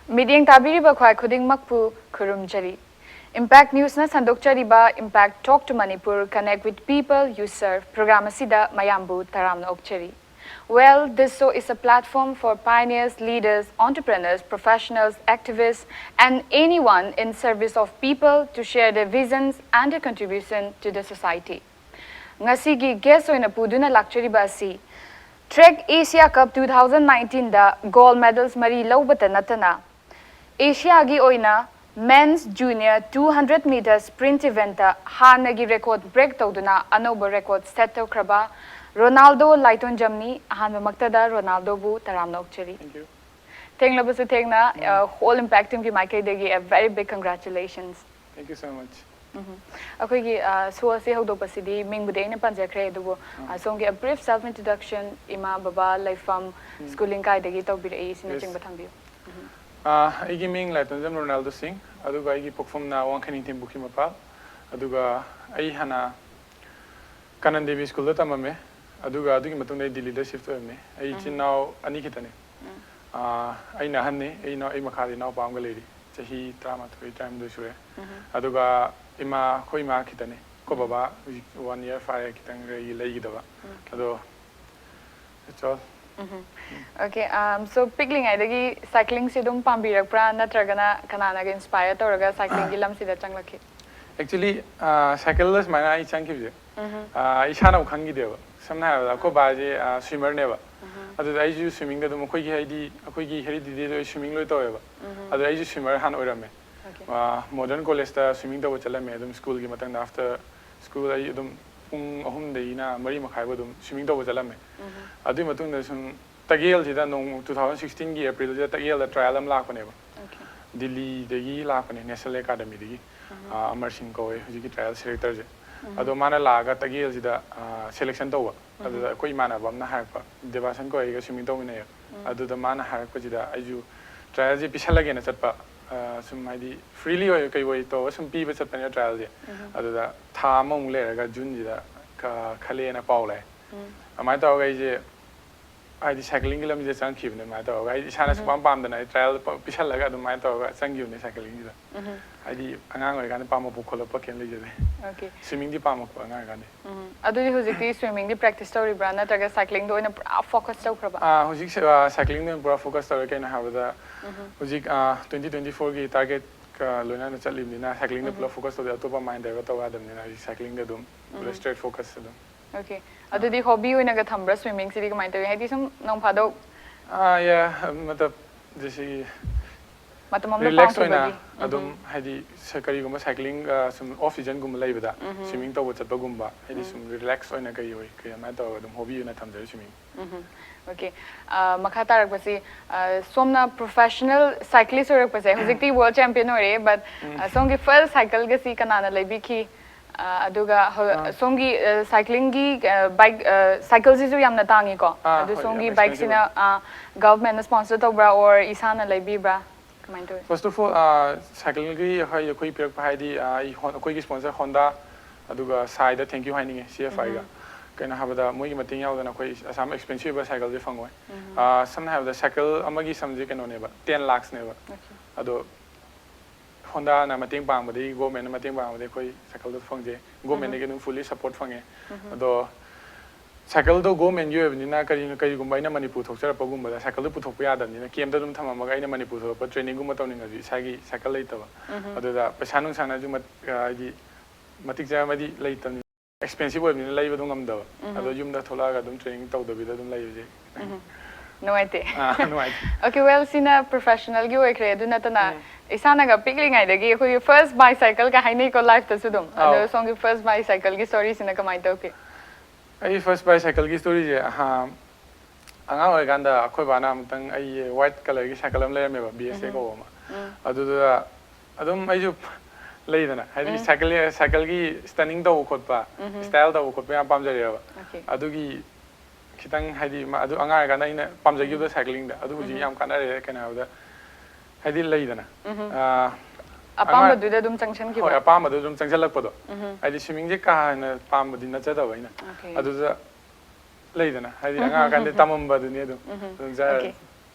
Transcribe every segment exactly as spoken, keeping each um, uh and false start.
ꯃꯤꯠꯌꯦꯡ ꯇꯥꯕꯤꯔꯤꯕ ꯈ꯭ꯋꯥꯏ ꯈꯨꯗꯤꯡꯃꯛꯄꯨ ꯈꯨꯔꯨꯝꯖꯔꯤ꯫ Impact Newsꯅ ꯁꯟꯗꯣꯛꯆꯔꯤꯕ Impact Talk to Manipur, Connect with People You Serve program ꯑꯁꯤꯗ ꯃꯌꯥꯝꯕꯨ ꯇꯔꯥꯝꯅ ꯑꯣꯛꯆꯔꯤ꯫ Well, this show is a platform for pioneers, leaders, entrepreneurs, professionals, activists, and anyone in service of people to share their visions and their contribution to the society. ꯉꯁꯤꯒꯤ guest ꯑꯣꯏꯅ ꯄꯨꯗꯨꯅ ꯂꯥꯛꯆꯔꯤꯕ ꯑꯁꯤ Track Asia Cup two thousand nineteenꯗ gold medals ꯃꯔꯤ ꯂꯧꯕꯇ ꯅꯠꯇꯅ ꯑꯦꯁꯤꯌꯥꯒꯤ ꯑꯣꯏꯅ men's junior two hundred meter sprint eventꯇ ꯍꯥꯟꯅꯒꯤ record break ꯇꯧꯗꯨꯅ ꯑꯅꯧꯕ record set ꯇꯧꯈ꯭ꯔꯕ ꯔꯣꯅꯥꯜꯗꯣ ꯂꯥꯏꯇꯣꯟꯖꯝꯅꯤ꯫ ꯑꯍꯥꯟꯕꯃꯛꯇꯗ ꯔꯣꯅꯥꯜꯗꯣꯕꯨ ꯇꯔꯥꯝꯅ ꯑꯣꯛꯆꯔꯤ꯫ Thank you. ꯊꯦꯡꯂꯕꯁꯨ ꯊꯦꯡꯅ, uh, whole Impact teamꯒꯤ ꯃꯥꯏꯀꯩꯗꯒꯤ a very big congratulations. Thank you so much. ꯎꯝ꯫ ꯑꯩꯈꯣꯏꯒꯤ, uh, show ꯑꯁꯤ ꯍꯧꯗꯣꯛꯄꯁꯤꯗꯤ ꯃꯤꯡꯕꯨꯗꯤ ꯑꯩꯅ ꯄꯟꯖꯈ꯭ꯔꯦ, ꯑꯗꯨꯕꯨ, uh, ꯁꯣꯝꯒꯤ a brief self introduction, ꯏꯃꯥ, ꯕꯕꯥ, ꯂꯩꯐꯝ, schooling ꯀꯥꯏꯗꯒꯤ ꯇꯧꯕꯤꯔꯛꯏ, ꯁꯤꯅꯆꯤꯡꯕ ꯊꯝꯕꯤꯌꯨ꯫ ꯑꯥ, ꯑꯩꯒꯤ ꯃꯤꯡ ꯂꯥꯏꯇꯣꯟꯖꯝ ꯔꯣꯅꯥꯜꯗꯣ ꯁꯤꯡ, ꯑꯗꯨꯒ ꯑꯩꯒꯤ ꯄꯣꯛꯐꯝꯅ ꯋꯥꯡꯈꯩ ꯅꯤꯡꯊꯦꯝ ꯄꯨꯈ꯭ꯔꯤ ꯃꯄꯥꯜ꯫ ꯑꯗꯨꯒ ꯑꯩ ꯍꯥꯟꯅ ꯀꯥꯅꯟ ꯗꯦꯕꯤ ꯁ꯭ꯀꯨꯜꯗ ꯇꯝꯃꯝꯃꯦ, ꯑꯗꯨꯒ ꯑꯗꯨꯒꯤ ꯃꯇꯨꯡꯗ ꯑꯩ ꯗꯤꯜꯂꯤꯗ shift ꯑꯣꯏꯔꯝꯃꯦ꯫ ꯑꯩ ꯏꯆꯤꯟ ꯏꯅꯥꯎ ꯑꯅꯤ ꯈꯤꯇꯅꯦ꯫ ꯑꯥ, ꯑꯩꯅ ꯑꯍꯟꯅꯤ, ꯑꯩ ꯏꯅꯥꯎ-, ꯑꯩ ꯃꯈꯥꯗ ꯏꯅꯥꯎꯄꯥ ꯑꯃꯒ ꯂꯩꯔꯤ, ꯆꯍꯤ ꯇꯔꯥꯃꯥꯊꯣꯏ, ꯇꯔꯥꯍꯨꯝꯗꯣꯏ ꯁꯨꯔꯦ꯫ ꯑꯗꯨꯒ ꯏꯃꯥ, ꯑꯩꯈꯣꯏ ꯏꯃꯥ ꯈꯤꯇꯅꯦ, ꯑꯩꯈꯣꯏ ꯕꯕꯥ ꯍꯧꯖꯤꯛ one year ꯐꯥꯔꯦ ꯈꯤꯇꯪ ꯑꯩꯒꯤ ꯂꯩꯈꯤꯗꯕ꯫ ꯑꯗꯣ that's all. Okay, um, so ꯄꯤꯛꯂꯤꯉꯩꯗꯒꯤ cyclingꯁꯤ ꯑꯗꯨꯝ ꯄꯥꯝꯕꯤꯔꯛꯄ꯭ꯔꯥ, ꯅꯠꯇ꯭ꯔꯒꯅ ꯀꯅꯥꯅꯒ inspire ꯇꯧꯔꯒ cyclingꯒꯤ ꯂꯝꯁꯤꯗ ꯆꯪꯂꯛꯈꯤ? Actually, cycleꯗ ꯁꯨꯃꯥꯏꯅ ꯑꯩ ꯆꯪꯈꯤꯕꯁꯦ, ꯑꯥ, ꯏꯁꯥꯅ ꯑꯃꯨꯛ ꯈꯪꯈꯤꯗꯦꯕ꯫ ꯁꯝꯅ ꯍꯥꯏꯔꯕꯗ ꯑꯩꯈꯣꯏ ꯕꯥꯁꯦ, ꯑꯥ, swimmerꯅꯦꯕ꯫ ꯑꯗꯨꯗ ꯑꯩꯁꯨ swimmingꯗ ꯑꯗꯨꯝ ꯑꯩꯈꯣꯏꯒꯤ ꯍꯥꯏꯗꯤ ꯑꯩꯈꯣꯏꯒꯤ heridityꯗ ꯑꯩ swimming ꯂꯣꯏ ꯇꯧꯋꯦꯕ꯫ ꯑꯗꯨꯗ ꯑꯩꯁꯨ swimmer ꯍꯥꯟꯅ ꯑꯣꯏꯔꯝꯃꯦ꯫ Okay. ꯑꯥ, modern collegeꯇ swimming ꯇꯧꯕ ꯆꯠꯂꯝꯃꯦ ꯑꯗꯨꯝ schoolꯒꯤ ꯃꯇꯝꯗ, after school ꯑꯩ ꯑꯗꯨꯝ ꯄꯨꯡ ꯑꯍꯨꯝꯗꯒꯤꯅ ꯃꯔꯤ ꯃꯈꯥꯏꯐꯥꯎ ꯑꯗꯨꯝ swimming ꯇꯧꯕ ꯆꯠꯂꯝꯃꯦ꯫ ꯑꯗꯨꯒꯤ ꯃꯇꯨꯡꯗ ꯁꯨꯝ ꯇꯛꯌꯦꯜꯁꯤꯗ ꯅꯣꯡ two thousand sixteenꯒꯤ Aprilꯁꯤꯗ ꯇꯛꯌꯦꯜꯗ trial ꯑꯃ ꯂꯥꯛꯄꯅꯦꯕ꯫ Okay. ꯗꯤꯜꯂꯤꯗꯒꯤ ꯂꯥꯛꯄꯅꯦ, National Academyꯗꯒꯤ꯫ ꯑꯥ, ꯑꯃꯔ ꯁꯤꯡ ꯀꯧꯋꯦ ꯍꯧꯖꯤꯛꯀꯤ trial selectorꯁꯦ꯫ ꯑꯗꯣ ꯃꯥꯅ ꯂꯥꯛꯑꯒ ꯇꯛꯌꯦꯜꯁꯤꯗ, ꯑꯥ, selection ꯇꯧꯕ꯫ ꯑꯗꯨꯗ ꯑꯩꯈꯣꯏ ꯏꯃꯥꯟꯅꯕ ꯑꯃꯅ ꯍꯥꯏꯔꯛꯄ, ꯗꯦꯕꯥꯁꯟ ꯀꯧꯋꯦ, ꯑꯩꯒ swimming ꯇꯧꯃꯤꯟꯅꯩꯌꯦ꯫ ꯑꯗꯨꯗ ꯃꯥꯅ ꯍꯥꯏꯔꯛꯄꯁꯤꯗ ꯑꯩꯁꯨ trialꯁꯦ ꯄꯤꯁꯜꯂꯒꯦꯅ ꯆꯠꯄ꯫ ꯑꯥ, ꯁꯨꯝ ꯍꯥꯏꯗꯤ freely ꯑꯣꯏ ꯀꯩ ꯑꯣꯏ ꯇꯧꯔꯒ ꯁꯨꯝ ꯄꯤꯕ ꯆꯠꯄꯅꯦꯕ trialꯁꯦ꯫ ꯑꯗꯨꯗ ꯊꯥ ꯑꯃꯃꯨꯛ ꯂꯩꯔꯒ Juneꯁꯤꯗ ꯈ-, ꯈꯜꯂꯦꯅ ꯄꯥꯎ ꯂꯥꯛꯑꯦ꯫ ꯑꯗꯨꯃꯥꯏꯅ ꯇꯧꯔꯒ ꯑꯩꯁꯦ ꯍꯥꯏꯗꯤ ꯁꯥꯏꯀ꯭ꯂꯤꯡꯒꯤ ꯂꯝꯁꯤꯗ ꯆꯪꯈꯤꯕꯅꯦ ꯑꯗꯨꯃꯥꯏꯅ ꯇꯧꯔꯒ꯫ ꯑꯩꯗꯤ ꯏꯁꯥꯅ ꯁꯨꯛꯄꯥꯝ ꯄꯥꯝꯗꯅ ꯑꯩ ꯇ꯭ꯔꯥꯏꯌꯦꯜ ꯄꯤꯁꯜꯂꯒ ꯑꯗꯨꯃꯥꯏꯅ ꯇꯧꯔꯒ ꯆꯪꯈꯤꯕꯅꯦ ꯁꯥꯏꯀ꯭ꯂꯤꯡꯁꯤꯗ꯫ ꯍꯥꯏꯗꯤ ꯑꯉꯥꯡ ꯑꯣꯏꯔꯤꯀꯥꯟꯗ ꯄꯥꯝꯕ ꯄꯣꯛꯈꯠꯂꯛꯄ ꯀꯩꯝ ꯂꯩꯖꯗꯦ꯫ Okay. ꯁ꯭ꯋꯤꯃꯤꯡꯗꯤ ꯄꯥꯝꯃꯛꯄ ꯑꯉꯥꯡ ꯑꯣꯏꯔꯤꯀꯥꯟꯗꯤ꯫ ꯎꯝ꯫ ꯑꯗꯨꯗꯤ ꯍꯧꯖꯤꯛꯇꯤ ꯁ꯭ꯋꯤꯃꯤꯡꯗꯤ ꯄ꯭ꯔꯦꯛꯇꯤꯁ ꯇꯧꯔꯤꯕ꯭ꯔꯥ, ꯅꯠꯇ꯭ꯔꯒ ꯁꯥꯏꯀ꯭ꯂꯤꯡꯗ ꯑꯣꯏꯅ ꯄꯨꯔꯥ ꯐꯣꯀꯁ ꯇꯧꯈ꯭ꯔꯕ? ꯑꯥ, ꯍꯧꯖꯤꯛ ꯁꯥꯏꯀ꯭ꯂꯤꯡꯗ ꯑꯣꯏꯅ ꯄꯨꯔꯥ ꯐꯣꯀꯁ ꯇꯧꯔꯦ꯫ ꯀꯩꯅꯣ ꯍꯥꯏꯕꯗ ꯍꯧꯖꯤꯛ ꯇ꯭ꯋꯦꯟꯇꯤ ꯇ꯭ꯋꯦꯟꯇꯤ ꯐꯣꯔꯒꯤ ꯇꯥꯔꯒꯦꯠꯀ ꯂꯣꯏꯅꯅ ꯆꯠꯂꯤꯕꯅꯤꯅ ꯁꯥꯏꯀ꯭ꯂꯤꯡꯗ ꯄꯨꯂꯞ ꯐꯣꯀꯁ ꯇꯧꯗꯦ꯫ ꯑꯇꯣꯞꯄ ꯃꯥꯏꯟ ꯗꯥꯏꯚꯔꯠ ꯇꯧ ꯌꯥꯗꯕꯅꯤꯅ ꯍꯧꯖꯤꯛ ꯁꯥꯏꯀ꯭ꯂꯤꯡꯗ ꯑꯗꯨꯝ ꯄꯨꯔꯥ ꯁ꯭ꯇ꯭ꯔꯦꯠ ꯐꯣꯀꯁ ꯑꯗꯨꯝ꯫ Okay. ꯑꯗꯨꯗꯤ ꯍꯣꯕꯤ ꯑꯣꯏꯅꯒ ꯊꯝꯕ꯭ꯔꯥ ꯁ꯭ꯋꯤꯃꯤꯡꯁꯤꯗꯤ? ꯀꯃꯥꯏꯅ ꯇꯧꯏ? ꯍꯥꯏꯗꯤ ꯁꯨꯝ ꯅꯣꯡ ꯐꯥꯗꯣꯛ ꯑꯥ, ꯌꯥ, ꯃꯇꯝ ꯖꯦꯁꯤ ꯃꯇꯝ ꯑꯃꯗ ꯔꯤꯂꯦꯛꯁ ꯑꯣꯏꯅ ꯐꯥꯎꯈꯤꯕꯒꯤ꯫ ꯑꯗꯨꯝ ꯍꯥꯏꯗꯤ ꯁ- ꯀꯔꯤꯒꯨꯝꯕ ꯁꯥꯏꯀ꯭ꯂꯤꯡ, ꯑ, ꯁꯨꯝ ꯑꯣꯐ ꯁꯤꯖꯟꯒꯨꯝꯕ ꯂꯩꯕꯗ ꯁ꯭ꯋꯤꯃꯤꯡ ꯇꯧꯕ ꯆꯠꯄꯒꯨꯝꯕ, ꯍꯥꯏꯗꯤ ꯁꯨꯝ ꯔꯤꯂꯦꯛꯁ ꯑꯣꯏꯅ ꯀꯩ ꯑꯣꯏ ꯀꯩ ꯑꯗꯨꯃꯥꯏꯅ ꯇꯧꯔꯒ ꯑꯗꯨꯝ ꯍꯣꯕꯤ ꯑꯣꯏꯅ ꯊꯝꯖꯔꯤ ꯁ꯭ꯋꯤꯃꯤꯡ꯫ Okay. ꯑ, ꯃꯈꯥ ꯇꯥꯔꯛꯄꯁꯤ, ꯑ, ꯁꯣꯝꯅ ꯄ꯭ꯔꯣꯐꯦꯁꯅꯦꯜ ꯁꯥꯏꯀ꯭ꯂꯤꯁ ꯑꯣꯏꯔꯛꯄꯁꯦ, ꯍꯧꯖꯤꯛꯇꯤ ꯋꯥꯔꯜ ꯆꯦꯝꯄꯤꯌꯟ ꯑꯣꯏꯔꯦ, but, ꯑ, ꯁꯣꯝꯒꯤ ꯐꯥꯔꯁ ꯁꯥꯏꯀꯜꯒꯁꯤ ꯀꯅꯥꯅ ꯂꯩꯕꯤꯈꯤ? ꯑ, ꯑꯗꯨꯒ ꯍꯧ- ꯑꯥ꯫ ꯁꯣꯝꯒꯤ, ꯑ, ꯁꯥꯏꯀ꯭ꯂꯤꯡꯒꯤ, ꯑ, ꯕꯥꯏꯛ, ꯑ, ꯁꯥꯏꯀꯜꯁꯤꯁꯨ ꯌꯥꯝꯅ ꯇꯥꯡꯉꯤꯀꯣ꯫ ꯑꯥ, ꯑꯗꯨ ꯍꯣꯏ, ꯁꯣꯝꯒꯤ ꯌꯥꯝ ꯕꯥꯏꯛꯁꯤꯅ, ꯑ, ꯒꯚꯔꯟꯃꯦꯟꯠꯅ ꯁ꯭ꯄꯣꯟꯁꯔ ꯇꯧꯕ꯭ꯔꯥ, or ꯏꯁꯥꯅ ꯂꯩꯕꯤꯕ꯭ꯔꯥ? ꯀꯃꯥꯏꯅ ꯇꯧꯏ? First of all, ꯑ, ꯁꯥꯏꯀꯜꯒꯤ ꯍꯣꯏ ꯑꯩꯈꯣꯏ ꯄꯤꯔꯛꯄ ꯍꯥꯏꯗꯤ, ꯑ, ꯑꯩ ꯍꯣꯟ- ꯑꯩꯈꯣꯏꯒꯤ ꯁ꯭ꯄꯣꯟꯁꯔ ꯍꯣꯟꯗꯥ, ꯑꯗꯨꯒ ꯁꯥꯏꯗ thank you ꯍꯥꯏꯅꯤꯡꯉꯦ, C F I ꯒ꯫ ꯀꯩꯅꯣ ꯍꯥꯏꯕꯗ ꯃꯣꯏꯒꯤ ꯃꯇꯦꯡ ꯌꯥꯎꯗꯅ ꯑꯩꯈꯣꯏ ꯑꯁꯥꯝ ꯑꯦꯛꯁꯄꯦꯟꯁꯤꯚ ꯑꯣꯏꯕ ꯁꯥꯏꯀꯜꯁꯦ ꯐꯪꯉꯣꯏ꯫ ꯑ, ꯁꯝꯅ ꯍꯥꯏꯔꯕꯗ ꯁꯥꯏꯀꯜ ꯑꯃꯒꯤ ꯁꯝꯁꯦ ꯀꯩꯅꯣꯅꯦꯕ, ꯇꯦꯟ ꯂꯥꯛꯁꯅꯦꯕ꯫ Okay. ꯑꯗꯣ ꯍꯣꯟꯗꯥꯅ ꯃꯇꯦꯡ ꯄꯥꯡꯕꯗꯒꯤ, ꯒꯣꯔꯃꯦꯟꯅ ꯃꯇꯦꯡ ꯄꯥꯡꯕꯗꯒꯤ ꯑꯩꯈꯣꯏ ꯁꯥꯏꯀꯜꯗꯣ ꯐꯪꯖꯩ꯫ ꯒꯣꯔꯃꯦꯟꯗꯒꯤ ꯑꯗꯨꯝ ꯐꯨꯜꯂꯤ ꯁꯞꯄꯣꯔꯠ ꯐꯪꯉꯦ꯫ ꯑꯗꯣ ꯁꯥꯏꯀꯜꯗꯣ ꯒꯣꯔꯃꯦꯟꯒꯤ ꯑꯣꯏꯕꯅꯤꯅ ꯀꯔꯤ- ꯀꯔꯤꯒꯨꯝꯕ ꯑꯩꯅ ꯃꯅꯤꯄꯨꯔ ꯊꯣꯛꯆꯔꯛꯄꯒꯨꯝꯕꯗ ꯁꯥꯏꯀꯜꯗꯣ ꯄꯨꯊꯣꯛꯄ ꯌꯥꯗꯕꯅꯤꯅ ꯀꯦꯝꯗ ꯑꯗꯨꯝ ꯊꯝꯃꯝꯃꯒ ꯑꯩꯅ ꯃꯅꯤꯄꯨꯔ ꯊꯣꯛꯂꯛꯄ ꯇ꯭ꯔꯦꯅꯤꯡꯒꯨꯝꯕ ꯇꯧꯅꯤꯡꯉꯁꯨ ꯏꯁꯥꯒꯤ ꯁꯥꯏꯀꯜ ꯂꯩꯇꯕ꯫ ꯑꯗꯨꯗ ꯄꯩꯁꯥ ꯅꯨꯡꯁꯥꯅꯁꯨ ꯃꯠ- ꯍꯥꯏꯗꯤ ꯃꯇꯤꯛ ꯆꯥꯕꯗꯤ ꯂꯩꯇꯕꯅꯤꯅ ꯑꯦꯛꯁꯄꯦꯟꯁꯤꯚ ꯑꯣꯏꯕꯅꯤꯅ ꯂꯩꯕꯗꯣ ꯉꯝꯗꯕ꯫ ꯑꯗꯣ ꯌꯨꯝꯗ ꯊꯣꯛꯂꯛꯑꯒ ꯑꯗꯨꯝ ꯇ꯭ꯔꯦꯅꯤꯡ ꯇꯧꯗꯕꯤꯗ ꯑꯗꯨꯝ ꯂꯩꯕꯁꯦ꯫ ꯅꯨꯡꯉꯥꯏꯇꯦ꯫ ꯑꯥ, ꯅꯨꯡꯉꯥꯏꯇꯦ꯫ Okay, well, ꯁꯤꯅ ꯄ꯭ꯔꯣꯐꯦꯁꯅꯦꯜꯒꯤ ꯑꯣꯏꯈ꯭ꯔꯦ꯫ ꯑꯗꯨ ꯅꯠꯇꯅ ꯏꯁꯥꯅꯒ ꯄꯤꯛꯂꯤꯉꯩꯗꯒꯤ ꯑꯩꯈꯣꯏꯒꯤ ꯐꯥꯔꯁ ꯕꯥꯏꯁꯥꯏꯀꯜꯒ ꯍꯥꯏꯅꯩꯀꯣ ꯂꯥꯏꯐꯇꯁꯨ ꯑꯗꯨꯝ꯫ ꯑꯗꯣ ꯑꯥꯎ꯫ ꯁꯣꯝꯒꯤ ꯐꯥꯔꯁ ꯕꯥꯏꯁꯥꯏꯀꯜꯒꯤ ꯁ꯭ꯇꯣꯔꯤꯁꯤꯅ ꯀꯃꯥꯏꯅ ꯇꯧꯈꯤ? ꯑꯩ ꯐꯥꯔꯁ ꯕꯥꯏꯁꯥꯏꯀꯜꯒꯤ ꯁ꯭ꯇꯣꯔꯤꯁꯦ, ꯑꯍꯥ, ꯑꯉꯥꯡ ꯑꯣꯏꯔꯤꯀꯥꯟꯗ ꯑꯩꯈꯣꯏ ꯕꯥꯅ ꯑꯃꯨꯛꯇꯪ ꯑꯩ ꯋꯥꯏꯠ ꯀꯂꯔꯒꯤ ꯁꯥꯏꯀꯜ ꯑꯃ ꯂꯩꯔꯝꯃꯦꯕ, B S A ꯀꯧꯕ ꯑꯃ꯫ ꯑꯗꯨꯗ ꯑꯗꯨꯝ ꯑꯩꯁꯨ ꯂꯩꯗꯅ, ꯍꯥꯏꯗꯤ ꯁꯥꯏꯀꯜ, ꯁꯥꯏꯀꯜꯒꯤ ꯁ꯭ꯇꯟꯅꯤꯡ ꯇꯧꯕ ꯈꯣꯠꯄ, ꯁ꯭ꯇꯥꯏꯜ ꯇꯧꯕ ꯈꯣꯠꯄ ꯌꯥꯝ ꯄꯥꯝꯖꯔꯛꯑꯦꯕ꯫ Okay. ꯑꯗꯨꯒꯤ ꯈꯤꯇꯪ ꯍꯥꯏꯗꯤ ꯃ- ꯑꯗꯨ ꯑꯉꯥꯡ ꯑꯣꯏꯔꯤꯀꯥꯟꯗ ꯑꯩꯅ ꯄꯥꯝꯖꯈꯤꯕꯗꯣ ꯁꯥꯏꯀ꯭ꯂꯤꯡꯗ, ꯑꯗꯨ ꯍꯧꯖꯤꯛ ꯌꯥꯝ ꯀꯥꯟꯅꯔꯦ꯫ ꯀꯩꯅꯣ ꯍꯥꯏꯕꯗ ꯍꯥꯏꯗꯤ ꯂꯩꯗꯅ, ꯑꯥ, ꯑꯄꯥꯝꯕꯗꯨꯗ ꯑꯗꯨꯝ ꯆꯪꯁꯟꯈꯤꯕ? ꯍꯣꯏ, ꯑꯄꯥꯝꯕꯗꯨ ꯑꯗꯨꯝ ꯆꯪꯁꯜꯂꯛꯄꯗꯣ꯫ ꯍꯥꯏꯗꯤ ꯁ꯭ꯋꯤꯃꯤꯡꯁꯦ ꯀꯥ ꯍꯦꯟꯅ ꯄꯥꯝꯕꯗꯤ ꯅꯠꯆꯗꯕ ꯑꯩꯅ꯫ Okay. ꯑꯗꯨꯗ ꯂꯩꯗꯅ, ꯍꯥꯏꯗꯤ ꯑꯉꯥꯡ ꯑꯣꯏꯔꯀꯥꯟꯗ ꯇꯝꯃꯝꯕꯗꯨꯅꯤ ꯑꯗꯨꯝ꯫ ꯑꯗꯨꯝ ꯖꯔ꯫ Okay.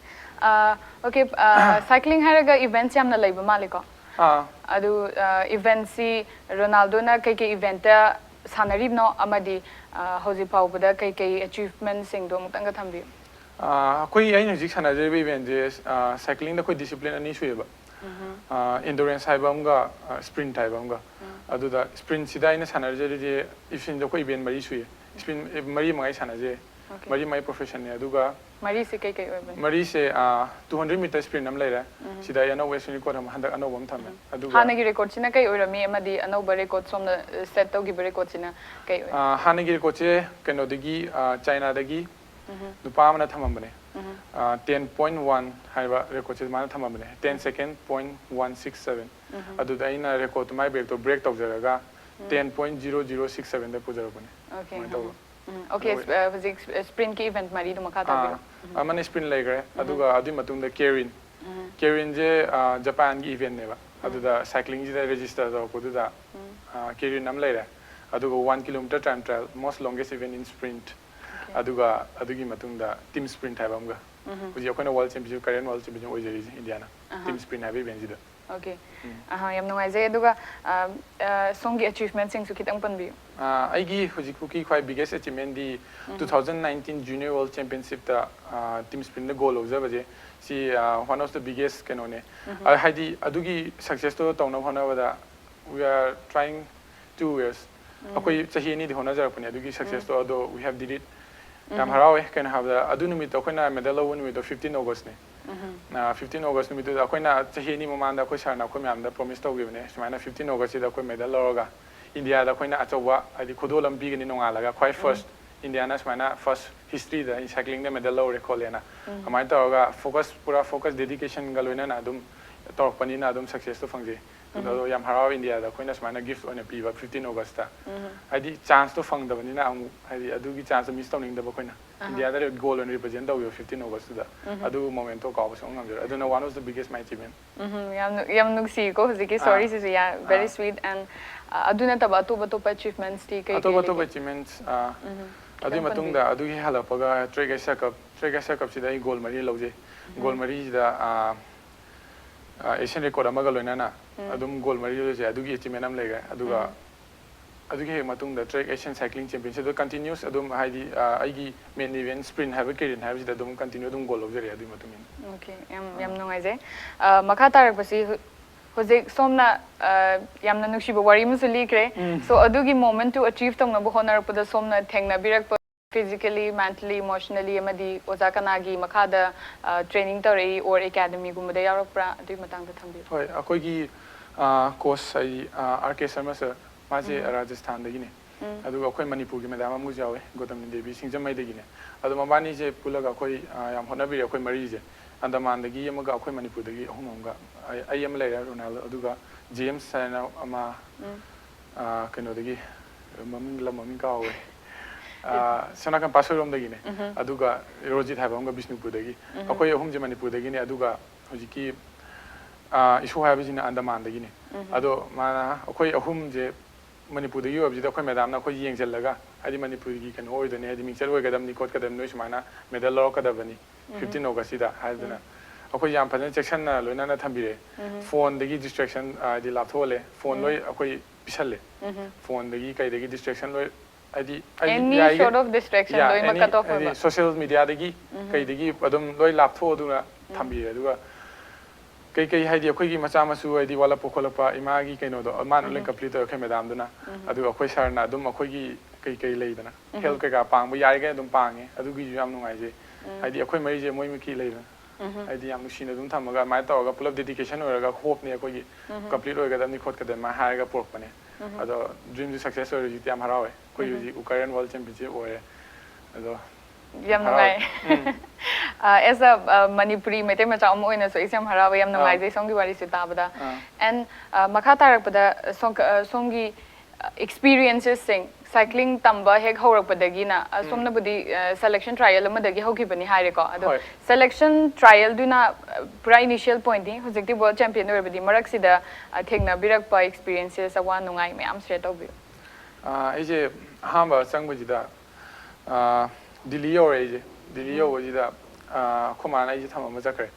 ꯑꯥ, okay, ꯑꯥ, cycling ꯍꯥꯏꯔꯒ events ꯌꯥꯝꯅ ꯂꯩꯕ ꯃꯥꯜꯂꯦꯀꯣ? ꯑꯥ꯫ ꯑꯗꯨ, ꯑꯥ, eventꯁꯤ ꯔꯣꯅꯥꯜꯗꯣꯅ ꯀꯩꯀꯩ eventꯇ ꯁꯥꯟꯅꯔꯤꯕꯅꯣ ꯑꯃꯗꯤ, ꯑꯥ, ꯍꯧꯖꯤꯛ ꯐꯥꯎꯕꯗ ꯀꯩꯀꯩ achievementꯁꯤꯡꯗꯣ ꯑꯃꯨꯛꯇꯪꯒ ꯊꯝꯕꯤꯌꯨ꯫ ꯑꯥ, ꯑꯩꯈꯣꯏ, ꯑꯩꯅ ꯍꯧꯖꯤꯛ ꯁꯥꯟꯅꯖꯔꯤꯕ eventꯁꯦ, ꯑꯥ, cyclingꯗ ꯑꯩꯈꯣꯏ discipline ꯑꯅꯤ ꯁꯨꯏꯌꯦꯕ꯫ ꯑꯥ, endurance ꯍꯥꯏꯕ ꯑꯃꯒ, ꯑꯥ, sprint ꯍꯥꯏꯕ ꯑꯃꯒ꯫ ꯑꯗꯨꯗ sprintꯁꯤꯗ ꯑꯩꯅ ꯁꯥꯟꯅꯖꯔꯤꯁꯦ, eventꯁꯦ ꯑꯩꯈꯣꯏ event ꯃꯔꯤ ꯁꯨꯏꯌꯦ꯫ Sprint, ꯑꯦ, ꯃꯔꯤ ꯃꯉꯥ ꯑꯩ ꯁꯥꯟꯅꯖꯩ꯫ Okay. ꯃꯔꯤ ꯃꯥꯏ professionꯅꯦ꯫ ꯑꯗꯨꯒ ꯃꯔꯤꯁꯦ ꯀꯩ ꯀꯩ ꯑꯣꯏꯕꯅꯣ? ꯃꯔꯤꯁꯦ, ꯑꯥ, two hundred meter sprint ꯑꯃ ꯂꯩꯔꯦ꯫ ꯁꯤꯗ ꯑꯩ ꯑꯅꯧꯕ S N record ꯑꯃ, ꯍꯟꯗꯛ ꯑꯅꯧꯕ ꯑꯃ ꯊꯝꯃꯦ꯫ ꯑꯗꯨꯒ ꯍꯥꯟꯅꯒꯤ recordꯁꯤꯅ ꯀꯩ ꯑꯣꯏꯔꯝꯃꯤ ꯑꯃꯗꯤ ꯑꯅꯧꯕ record ꯁꯣꯝꯅ, ꯑ, set ꯇꯧꯈꯤꯕ recordꯁꯤꯅ ꯀꯩ ꯑꯣꯏ? ꯑꯥ, ꯍꯥꯟꯅꯒꯤ recordꯁꯦ ꯀꯩꯅꯣꯗꯒꯤ, ꯑꯥ, ꯆꯥꯏꯅꯥꯗꯒꯤ ꯅꯨꯄꯥ ꯑꯃꯅ ꯊꯝꯃꯝꯕꯅꯦ꯫ ꯑꯥ, ten point one ꯍꯥꯏꯕ recordꯁꯦ ꯃꯥꯅ ꯊꯝꯃꯝꯕꯅꯦ, ten second point one six seven꯫ ꯑꯗꯨꯗ ꯑꯩꯅ recordꯇꯨ, ꯃꯥꯏ breakꯇꯣ break ꯇꯧꯖꯔꯒ ten point zero zero six sevenꯗ ꯄꯨꯖꯔꯛꯄꯅꯦ꯫ Okay, ꯑꯗꯨꯃꯥꯏꯅ ꯇꯧꯕ꯫ ꯎꯝ, okay, ꯑꯗꯨꯒ ꯑ, ꯍꯧꯖꯤꯛ ꯁ-, sprintꯀꯤ event ꯃꯔꯤꯗꯨ ꯃꯈꯥ ꯇꯥꯕꯤꯔꯣ꯫ ꯑꯥ, ꯑꯃꯅ sprint ꯂꯩꯈ꯭ꯔꯦ, ꯑꯗꯨꯒ ꯑꯗꯨꯒꯤ ꯃꯇꯨꯡꯗ ꯀꯦꯔꯤꯟ꯫ ꯀꯦꯔꯤꯟꯁꯦ, ꯑꯥ, ꯖꯄꯥꯟꯒꯤ eventꯅꯦꯕ꯫ ꯑꯗꯨꯗ cyclingꯁꯤꯗ register ꯇꯧꯔꯛꯄꯗꯨꯗ, ꯑꯥ, ꯀꯦꯔꯤꯟ ꯑꯃ ꯂꯩꯔꯦ꯫ ꯑꯗꯨꯒ one kilometer time trial, most longest event in sprint꯫ ꯑꯗꯨꯒ ꯑꯗꯨꯒꯤ ꯃꯇꯨꯡꯗ team sprint ꯍꯥꯏꯕ ꯑꯃꯒ꯫ ꯍꯧꯖꯤꯛ ꯑꯩꯈꯣꯏꯅ world championship, current world championship ꯑꯣꯏꯖꯔꯤꯁꯦ ꯏꯟꯗꯤꯌꯥꯅ꯫ Team sprint ꯍꯥꯏꯕ eventꯁꯤꯗ꯫ Okay. ꯑꯍꯥ, ꯌꯥꯝ ꯅꯨꯡꯉꯥꯏꯖꯩ꯫ ꯑꯗꯨꯒ, ꯑ, ꯑ, ꯁꯣꯝꯒꯤ achievementꯁꯤꯡꯁꯨ ꯈꯤꯇꯪ ꯄꯟꯕꯤꯌꯨ꯫ ꯑꯥ, ꯑꯩꯒꯤ ꯍꯧꯖꯤꯛ ꯐꯥꯎꯒꯤ ꯈ꯭ꯋꯥꯏ biggest achievementꯗꯤ two thousand nineteen Junior World Championshipꯇ, ꯑꯥ, team sprintꯇ gold ꯂꯧꯖꯕꯁꯦ, ꯁꯤ, ꯑꯥ, one of the biggest ꯀꯩꯅꯣꯅꯦ꯫ ꯑ, ꯍꯥꯏꯗꯤ ꯑꯗꯨꯒꯤ successꯇꯣ ꯇꯧꯅꯕ ꯍꯣꯠꯅꯕꯗ we are trying two years꯫ ꯑꯩꯈꯣꯏ ꯆꯍꯤ ꯑꯅꯤꯗꯤ ꯍꯣꯠꯅꯖꯔꯛꯄꯅꯦ ꯑꯗꯨꯒꯤ successꯇꯣ, ꯑꯗꯣ we have did it꯫ ꯌꯥꯝ ꯍꯔꯥꯎꯋꯦ꯫ ꯀꯩꯅꯣ ꯍꯥꯏꯕꯗ, ꯑꯗꯨ ꯅꯨꯃꯤꯠꯇꯣ, ꯑꯩꯈꯣꯏꯅ medal ꯂꯧꯕ ꯅꯨꯃꯤꯠꯇꯣ fifteen Augustꯅꯦ꯫ ꯑꯥ, fifteen August ꯅꯨꯃꯤꯠꯇꯨꯗ ꯑꯩꯈꯣꯏꯅ ꯆꯍꯤ ꯑꯅꯤ ꯃꯃꯥꯡꯗ ꯑꯩꯈꯣꯏ sirꯅ ꯑꯩꯈꯣꯏ ꯃꯌꯥꯝꯗ promise ꯇꯧꯈꯤꯕꯅꯦ, ꯁꯨꯃꯥꯏꯅ fifteen Augustꯁꯤꯗ ꯑꯩꯈꯣꯏ medal ꯂꯧꯔꯒ ꯏꯟꯗꯤꯌꯥꯗ ꯑꯩꯈꯣꯏꯅ ꯑꯆꯧꯕ, ꯍꯥꯏꯗꯤ, ꯈꯨꯗꯣꯜ ꯑꯃ ꯄꯤꯒꯅꯤ ꯅꯣꯡꯉꯥꯜꯂꯒ, ꯈ꯭ꯋꯥꯏ first ꯏꯟꯗꯤꯌꯥꯅ ꯁꯨꯃꯥꯏꯅ first historyꯗ cyclingꯗ medal ꯂꯧꯔꯦ ꯈꯣꯠꯂꯦꯅ꯫ ꯑꯗꯨꯃꯥꯏꯅ ꯇꯧꯔꯒ focus, ꯄꯨꯔꯥ focus, dedicationꯒ ꯂꯣꯏꯅꯅ ꯑꯗꯨꯝ ꯇꯧꯔꯛꯄꯅꯤꯅ ꯑꯗꯨꯝ successꯇꯣ ꯐꯪꯖꯩ꯫ ꯑꯗꯣ ꯌꯥꯝ ꯍꯔꯥꯎ, ꯏꯟꯗꯤꯌꯥꯗ ꯑꯩꯈꯣꯏꯅ ꯁꯨꯃꯥꯏꯅ gift ꯑꯣꯏꯅ ꯄꯤꯕ fifteen Augustꯇ꯫ ꯍꯥꯏꯗꯤ chanceꯇꯣ ꯐꯪꯗꯕꯅꯤꯅ ꯑꯃꯨꯛ, ꯍꯥꯏꯗꯤ ꯑꯗꯨꯒꯤ chanceꯇꯣ miss ꯇꯧꯅꯤꯡꯗꯕ ꯑꯩꯈꯣꯏꯅ꯫ ꯏꯟꯗꯤꯌꯥꯗ gold ꯑꯣꯏꯅ represent ꯇꯧꯈꯤꯕ fifteen Augustꯇꯨꯗ꯫ ꯑꯗꯨ momentꯇꯣ ꯀꯥꯎꯕ ꯁꯨꯡꯉꯝ ꯉꯝꯖꯔꯣꯏ꯫ ꯑꯗꯨꯅ one of the biggest my achievement꯫ ꯎꯝ, ꯌꯥꯝ ꯅꯨ-, ꯌꯥꯝ ꯅꯨꯡꯁꯤꯀꯣ ꯍꯧꯖꯤꯛꯀꯤ storyꯁꯤꯁꯨ, yeah, very sweet and, ꯑ, ꯑꯗꯨ ꯅꯠꯇꯕ ꯑꯇꯣꯞ ꯑꯇꯣꯞꯄ achievementsꯇꯤ ꯀꯩ ꯀꯩ ꯑꯇꯣꯞ ꯑꯇꯣꯞꯄ ꯂꯩꯒꯦ? Achievementsꯑꯥ, ꯑꯗꯨꯒꯤ ꯃꯇꯨꯡꯗ ꯑꯗꯨꯒꯤ ꯍꯜꯂꯛꯄꯒ ꯇ꯭ꯔꯦꯛ ꯑꯦꯁꯤꯌꯥ ꯀꯞ ꯇ꯭ꯔꯦꯛ ꯑꯦꯁꯤꯌꯥ ꯀꯞꯁꯤꯗ ꯑꯩ ꯒꯣꯜ ꯃꯔꯤ ꯂꯧꯖꯩ꯫ ꯒꯣꯜ ꯃꯔꯤꯁꯤꯗ ꯑꯦꯁꯤꯌꯥꯟ ꯔꯦꯀꯣꯔꯠ ꯑꯃꯒ ꯂꯣꯏꯅꯅ ꯑꯗꯨꯝ ꯒꯣꯜ ꯃꯔꯤ ꯂꯧꯖꯩ꯫ ꯑꯗꯨꯒꯤ ꯑꯦꯆꯤꯞꯃꯦꯟ ꯑꯃ ꯂꯩꯈ꯭ꯔꯦ꯫ ꯑꯗꯨꯒ ꯑꯗꯨꯒꯤ ꯍꯦꯛ ꯃꯇꯨꯡꯗ ꯇ꯭ꯔꯦꯛ ꯑꯦꯁꯤꯌꯟ ꯁꯥꯏꯀ꯭ꯂꯤꯡ ꯆꯦꯝꯄꯤꯌꯟꯁꯤꯞꯇ ꯀꯟꯇꯤꯅ꯭ꯌꯨꯁ ꯑꯗꯨꯝ ꯍꯥꯏꯗꯤ ꯑꯩꯒꯤ ꯃꯦꯟ ꯏꯚꯦꯟ ꯁ꯭ꯄ꯭ꯔꯤꯟ ꯍꯥꯏꯕ ꯀꯦꯔꯤꯟ ꯍꯥꯏꯕꯁꯤꯗ ꯑꯗꯨꯝ ꯀꯟꯇꯤꯅ꯭ꯌꯨ ꯑꯗꯨꯝ ꯒꯣꯜ ꯂꯧꯖꯔꯦ꯫ ꯑꯗꯨꯒꯤ ꯃꯇꯨꯡ ꯏꯟꯅ ꯑꯣꯀꯦ, ꯌꯥꯝ ꯌꯥꯝ ꯅꯨꯡꯉꯥꯏꯖꯩ꯫ ꯑ, ꯃꯈꯥ ꯇꯥꯔꯛꯄꯁꯤ ꯍꯧ- ꯍꯧꯖꯤꯛ ꯁꯣꯝꯅ ꯑ, ꯌꯥꯝꯅ ꯅꯨꯡꯁꯤꯕ ꯋꯥꯔꯤ ꯑꯃꯁꯨ ꯂꯤꯈ꯭ꯔꯦ꯫ ꯁꯣ ꯑꯗꯨꯒꯤ ꯃꯣꯃꯦꯟꯠꯇꯨ ꯑꯆꯤꯚ ꯇꯧꯅꯕ ꯍꯣꯠꯅꯔꯛꯄꯗ ꯁꯣꯝꯅ ꯊꯦꯡꯅꯕꯤꯔꯛꯄ ꯐꯤꯖꯤꯀꯦꯂꯤ, ꯃꯦꯟꯇꯦꯂꯤ, ꯏꯃꯣꯁꯅꯦꯂꯤ ꯑꯃꯗꯤ ꯑꯣꯖꯥ ꯀꯅꯥꯒꯤ ꯃꯈꯥꯗ ꯇ꯭ꯔꯦꯅꯤꯡ ꯇꯧꯔꯛꯏ ꯑꯣꯔ ꯑꯦꯀꯥꯗꯃꯤꯒꯨꯝꯕꯗ ꯌꯥꯎꯔꯛꯄ꯭ꯔꯥ? ꯑꯗꯨꯒꯤ ꯃꯇꯥꯡꯗ ꯊꯝꯕꯤꯌꯨ꯫ ꯍꯣꯏ, ꯑꯩꯈꯣꯏꯒꯤ ꯀꯣꯁ ꯍꯥꯏꯗꯤ ꯑꯥꯔ ꯀꯦ ꯁꯔꯃ ꯁꯔ, ꯃꯥꯁꯦ ꯔꯥꯖꯁꯊꯥꯟꯗꯒꯤꯅꯦ꯫ ꯑꯗꯨꯒ ꯑꯩꯈꯣꯏ ꯃꯅꯤꯄꯨꯔꯒꯤ ꯃꯦꯗꯥꯝ ꯑꯃꯁꯨ ꯌꯥꯎꯋꯦ, ꯒꯣꯇꯝꯅꯤ ꯗꯦꯕꯤ ꯁꯤꯡꯖꯃꯩꯗꯒꯤꯅꯦ꯫ ꯑꯗꯣ ꯃꯕꯥꯅꯤꯁꯦ ꯄꯨꯜꯂꯒ ꯑꯩꯈꯣꯏ ꯌꯥꯝ ꯍꯣꯠꯅꯕꯤꯔꯦ꯫ ꯑꯩꯈꯣꯏ ꯃꯔꯤꯁꯦ ꯑꯟꯗꯃꯥꯟꯗꯒꯤ ꯑꯃꯒ ꯑꯩꯈꯣꯏ ꯃꯅꯤꯄꯨꯔꯗꯒꯤ ꯑꯍꯨꯝ ꯑꯃꯒ, ꯑꯩ ꯑꯃ ꯂꯩꯔꯦ, ꯔꯣꯅꯥꯜꯗꯣ, ꯑꯗꯨꯒ ꯖꯦꯝꯁ ꯍꯥꯏꯅ ꯑꯃ ꯀꯩꯅꯣꯗꯒꯤ, ꯃꯃꯤꯡ, ꯂꯝ ꯃꯃꯤꯡ ꯀꯥꯎꯋꯦ꯫ ꯁꯣꯝ ꯅꯥꯀꯟ ꯄꯥꯠꯁꯣꯏꯔꯣꯝꯗꯒꯤꯅꯦ꯫ ꯑꯗꯨꯒ ꯔꯣꯖꯤꯠ ꯍꯥꯏꯕ ꯑꯃꯒ ꯕꯤꯁꯅꯨꯄꯨꯔꯗꯒꯤ꯫ ꯑꯩꯈꯣꯏ ꯑꯍꯨꯝꯁꯦ ꯃꯅꯤꯄꯨꯔꯗꯒꯤꯅꯦ꯫ ꯑꯗꯨꯒ ꯍꯧꯖꯤꯛꯀꯤ ꯏꯁꯣ ꯍꯥꯏꯕꯁꯤꯅ ꯑꯟꯗꯃꯥꯟꯗꯒꯤꯅꯦ꯫ ꯑꯗꯣ ꯃꯥꯅ ꯑꯩꯈꯣꯏ ꯑꯍꯨꯝꯁꯦ ꯃꯅꯤꯄꯨꯔꯗꯒꯤ ꯑꯣꯏꯕꯁꯤꯗ ꯑꯩꯈꯣꯏ ꯃꯦꯗꯥꯝꯅ ꯑꯩꯈꯣꯏ ꯌꯦꯡꯁꯤꯜꯂꯒ, ꯍꯥꯏꯗꯤ ꯃꯅꯤꯄꯨꯔꯒꯤ ꯀꯩꯅꯣ ꯑꯣꯏꯗꯣꯏꯅꯦ, ꯍꯥꯏꯗꯤ ꯃꯤꯡꯆꯠ ꯑꯣꯏꯒꯗꯕꯅꯤ ꯈꯣꯠꯀꯗꯕꯅꯤ, ꯅꯣꯏ ꯁꯨꯃꯥꯏꯅ ꯃꯦꯗꯜ ꯂꯧꯔꯛꯀꯗꯕꯅꯤ ꯐꯤꯐꯇꯤꯟ ꯑꯣꯒꯁꯁꯤꯗ ꯍꯥꯏꯗꯅ ꯑꯩꯈꯣꯏ ꯌꯥꯝ ꯐꯖꯅ ꯆꯦꯛꯁꯤꯟꯅ ꯂꯣꯏꯅꯅ ꯊꯝꯕꯤꯔꯦ꯫ ꯐꯣꯟꯗꯒꯤ ꯗꯤꯁꯇ꯭ꯔꯦꯛꯁꯟ ꯍꯥꯏꯗꯤ ꯂꯥꯞꯊꯣꯛꯍꯜꯂꯦ꯫ ꯐꯣꯟ ꯂꯣꯏ ꯑꯩꯈꯣꯏ ꯄꯤꯁꯜꯂꯦ꯫ ꯐꯣꯟꯗꯒꯤ ꯀꯩꯗꯒꯤ ꯗꯤꯁꯇ꯭ꯔꯦꯛꯁꯟ ꯂꯣꯏ ꯍꯥꯏꯗꯤ ꯑꯩ Any ꯌꯥꯔꯤꯈꯩ sort of distraction ꯌꯥ, ꯂꯣꯏꯅꯃꯛ ꯑꯦꯅꯤ ꯀꯠ ꯑꯣꯐ ꯍꯥꯏꯗꯤ ꯑꯣꯏꯕ꯫ ꯁꯣꯁꯤꯌꯦꯜ ꯃꯦꯗꯤꯌꯥꯗꯒꯤ ꯀꯩꯗꯒꯤ ꯑꯗꯨꯝ ꯂꯣꯏ ꯂꯥꯞꯊꯣꯛꯑꯗꯨꯅ ꯊꯝꯕꯤꯔꯦ꯫ ꯑꯗꯨꯒ ꯀꯩꯀꯩ ꯍꯥꯏꯗꯤ ꯑꯩꯈꯣꯏꯒꯤ ꯃꯆꯥ ꯃꯁꯨ ꯍꯥꯏꯗꯤ ꯋꯥꯠꯂꯛꯄ ꯈꯣꯠꯂꯛꯄ ꯏꯃꯥꯒꯤ ꯀꯩꯅꯣꯗꯣ ꯃꯥꯅ ꯂꯣꯏ ꯀꯝꯄ꯭ꯂꯤꯠ ꯇꯧꯋꯦ ꯑꯩꯈꯣꯏ ꯃꯦꯗꯥꯝꯗꯨꯅ꯫ ꯑꯗꯨꯒ ꯑꯩꯈꯣꯏ ꯁꯥꯔꯅ ꯑꯗꯨꯝ ꯑꯩꯈꯣꯏꯒꯤ ꯀꯩꯀꯩ ꯂꯩꯗꯅ ꯍꯦꯜꯞ ꯀꯩꯀꯥ ꯄꯥꯡꯕ ꯌꯥꯔꯤꯈꯩ ꯑꯗꯨꯝ ꯄꯥꯡꯉꯦ꯫ ꯑꯗꯨꯒꯤꯁꯨ ꯌꯥꯝ ꯅꯨꯡꯉꯥꯏꯖꯩ꯫ ꯍꯥꯏꯗꯤ ꯑꯩꯈꯣꯏ ꯃꯔꯤꯁꯦ ꯃꯣꯏ ꯃꯤꯀꯤ ꯂꯩꯗꯅ ꯍꯥꯏꯗꯤ ꯌꯥꯝ ꯅꯨꯡꯁꯤꯅ ꯑꯗꯨꯝ ꯊꯝꯃꯒ ꯑꯗꯨꯃꯥꯏꯅ ꯇꯧꯔꯒ ꯄꯨꯂꯞ ꯗꯦꯗꯤꯀꯦꯁꯟ ꯑꯣꯏꯔꯒ ꯍꯣꯞꯅꯦ ꯑꯩꯈꯣꯏꯒꯤ ꯀꯝꯄ꯭ꯂꯤꯠ ꯑꯣꯏꯒꯗꯕꯅꯤ ꯈꯣꯠꯀꯗꯕꯅꯤ ꯑꯗꯨꯃꯥꯏꯅ ꯍꯥꯏꯔꯒ ꯄꯨꯔꯛꯄꯅꯦ꯫ ꯑꯗꯣ ꯗ꯭ꯔꯤꯝꯁꯨ ꯁꯛꯁꯦꯁ ꯑꯣꯏꯔꯦ꯫ ꯍꯧꯖꯤꯛꯇꯤ ꯌꯥꯝ ꯍꯔꯥꯎꯋꯦ꯫ ꯑꯩꯈꯣꯏ ꯍꯧꯖꯤꯛ ꯎꯀꯥꯏꯔꯟ ꯋꯥꯔꯜ ꯆꯦꯝꯄꯤꯌꯟꯁꯤꯞ ꯑꯣꯏꯔꯦ꯫ ꯑꯗꯣ ꯌꯥꯝ ꯍꯔꯥꯎꯋꯦ꯫ ꯅꯨꯡꯉꯥꯏ꯫ ꯑꯦꯁ ꯑ ꯃꯅꯤꯄꯨꯔꯤ ꯃꯩꯇꯩ ꯃꯆꯥ ꯑꯃ ꯑꯣꯏꯅꯁꯨ ꯑꯩꯁꯦ ꯌꯥꯝ ꯍꯔꯥꯎꯋꯦ, ꯌꯥꯝ ꯅꯨꯡꯉꯥꯏꯖꯩ ꯁꯣꯝꯒꯤ ꯋꯥꯔꯤꯁꯦ ꯇꯥꯕꯗ꯫ ꯑꯦꯟ ꯃꯈꯥ ꯇꯥꯔꯛꯄꯗ ꯁꯣꯝ- ꯑ, ꯁꯣꯝꯒꯤ ꯑꯦꯛꯁꯄꯤꯔꯤꯌꯦꯟꯁꯦꯁꯁꯤꯡ, ꯁꯥꯏꯀ꯭ꯂꯤꯡ ꯇꯝꯕ ꯍꯦꯛ ꯍꯧꯔꯛꯄꯗꯒꯤꯅ ꯑ, ꯁꯣꯝꯅꯕꯨꯗꯤ ꯁꯦꯂꯦꯛꯁꯟ ꯇ꯭ꯔꯥꯏꯌꯦꯜ ꯑꯃꯗꯒꯤ ꯍꯧꯈꯤꯕꯅꯤ ꯍꯥꯏꯔꯦꯀꯣ꯫ ꯑꯗꯣ ꯍꯣꯏ꯫ ꯁꯦꯂꯦꯛꯁꯟ ꯇ꯭ꯔꯥꯏꯌꯦꯜꯗꯨꯅ ꯄꯨꯔꯥ ꯏꯅꯤꯁꯤꯌꯦꯜ ꯄꯣꯏꯟꯠꯅꯤ, ꯍꯧꯖꯤꯛꯇꯤ ꯋꯥꯔꯜ ꯆꯦꯝꯄꯤꯌꯟ ꯑꯣꯏꯔꯕꯗꯤ꯫ ꯃꯔꯛꯁꯤꯗ ꯑ, ꯊꯦꯡꯅꯕꯤꯔꯛꯄ ꯑꯦꯛꯁꯄꯤꯔꯤꯌꯦꯟꯁꯦꯁ, ꯑꯋꯥ ꯅꯨꯡꯉꯥꯏ ꯃꯌꯥꯝ ꯁꯦꯌꯔ ꯇꯧꯕꯤꯌꯨ꯫ ꯑꯩꯁꯦ ꯑꯍꯥꯟꯕ ꯆꯪꯕꯁꯤꯗ ꯑꯥ, ꯗꯤꯜꯂꯤ ꯌꯧꯔꯦ ꯑꯩꯁꯦ꯫ ꯗꯤꯜꯂꯤ ꯌꯧꯕꯁꯤꯗ, ꯑꯥ, ꯑꯩꯈꯣꯏ ꯃꯥꯅ ꯑꯩꯁꯦ ꯊꯝꯃꯝꯃ ꯆꯠꯈ꯭ꯔꯦ꯫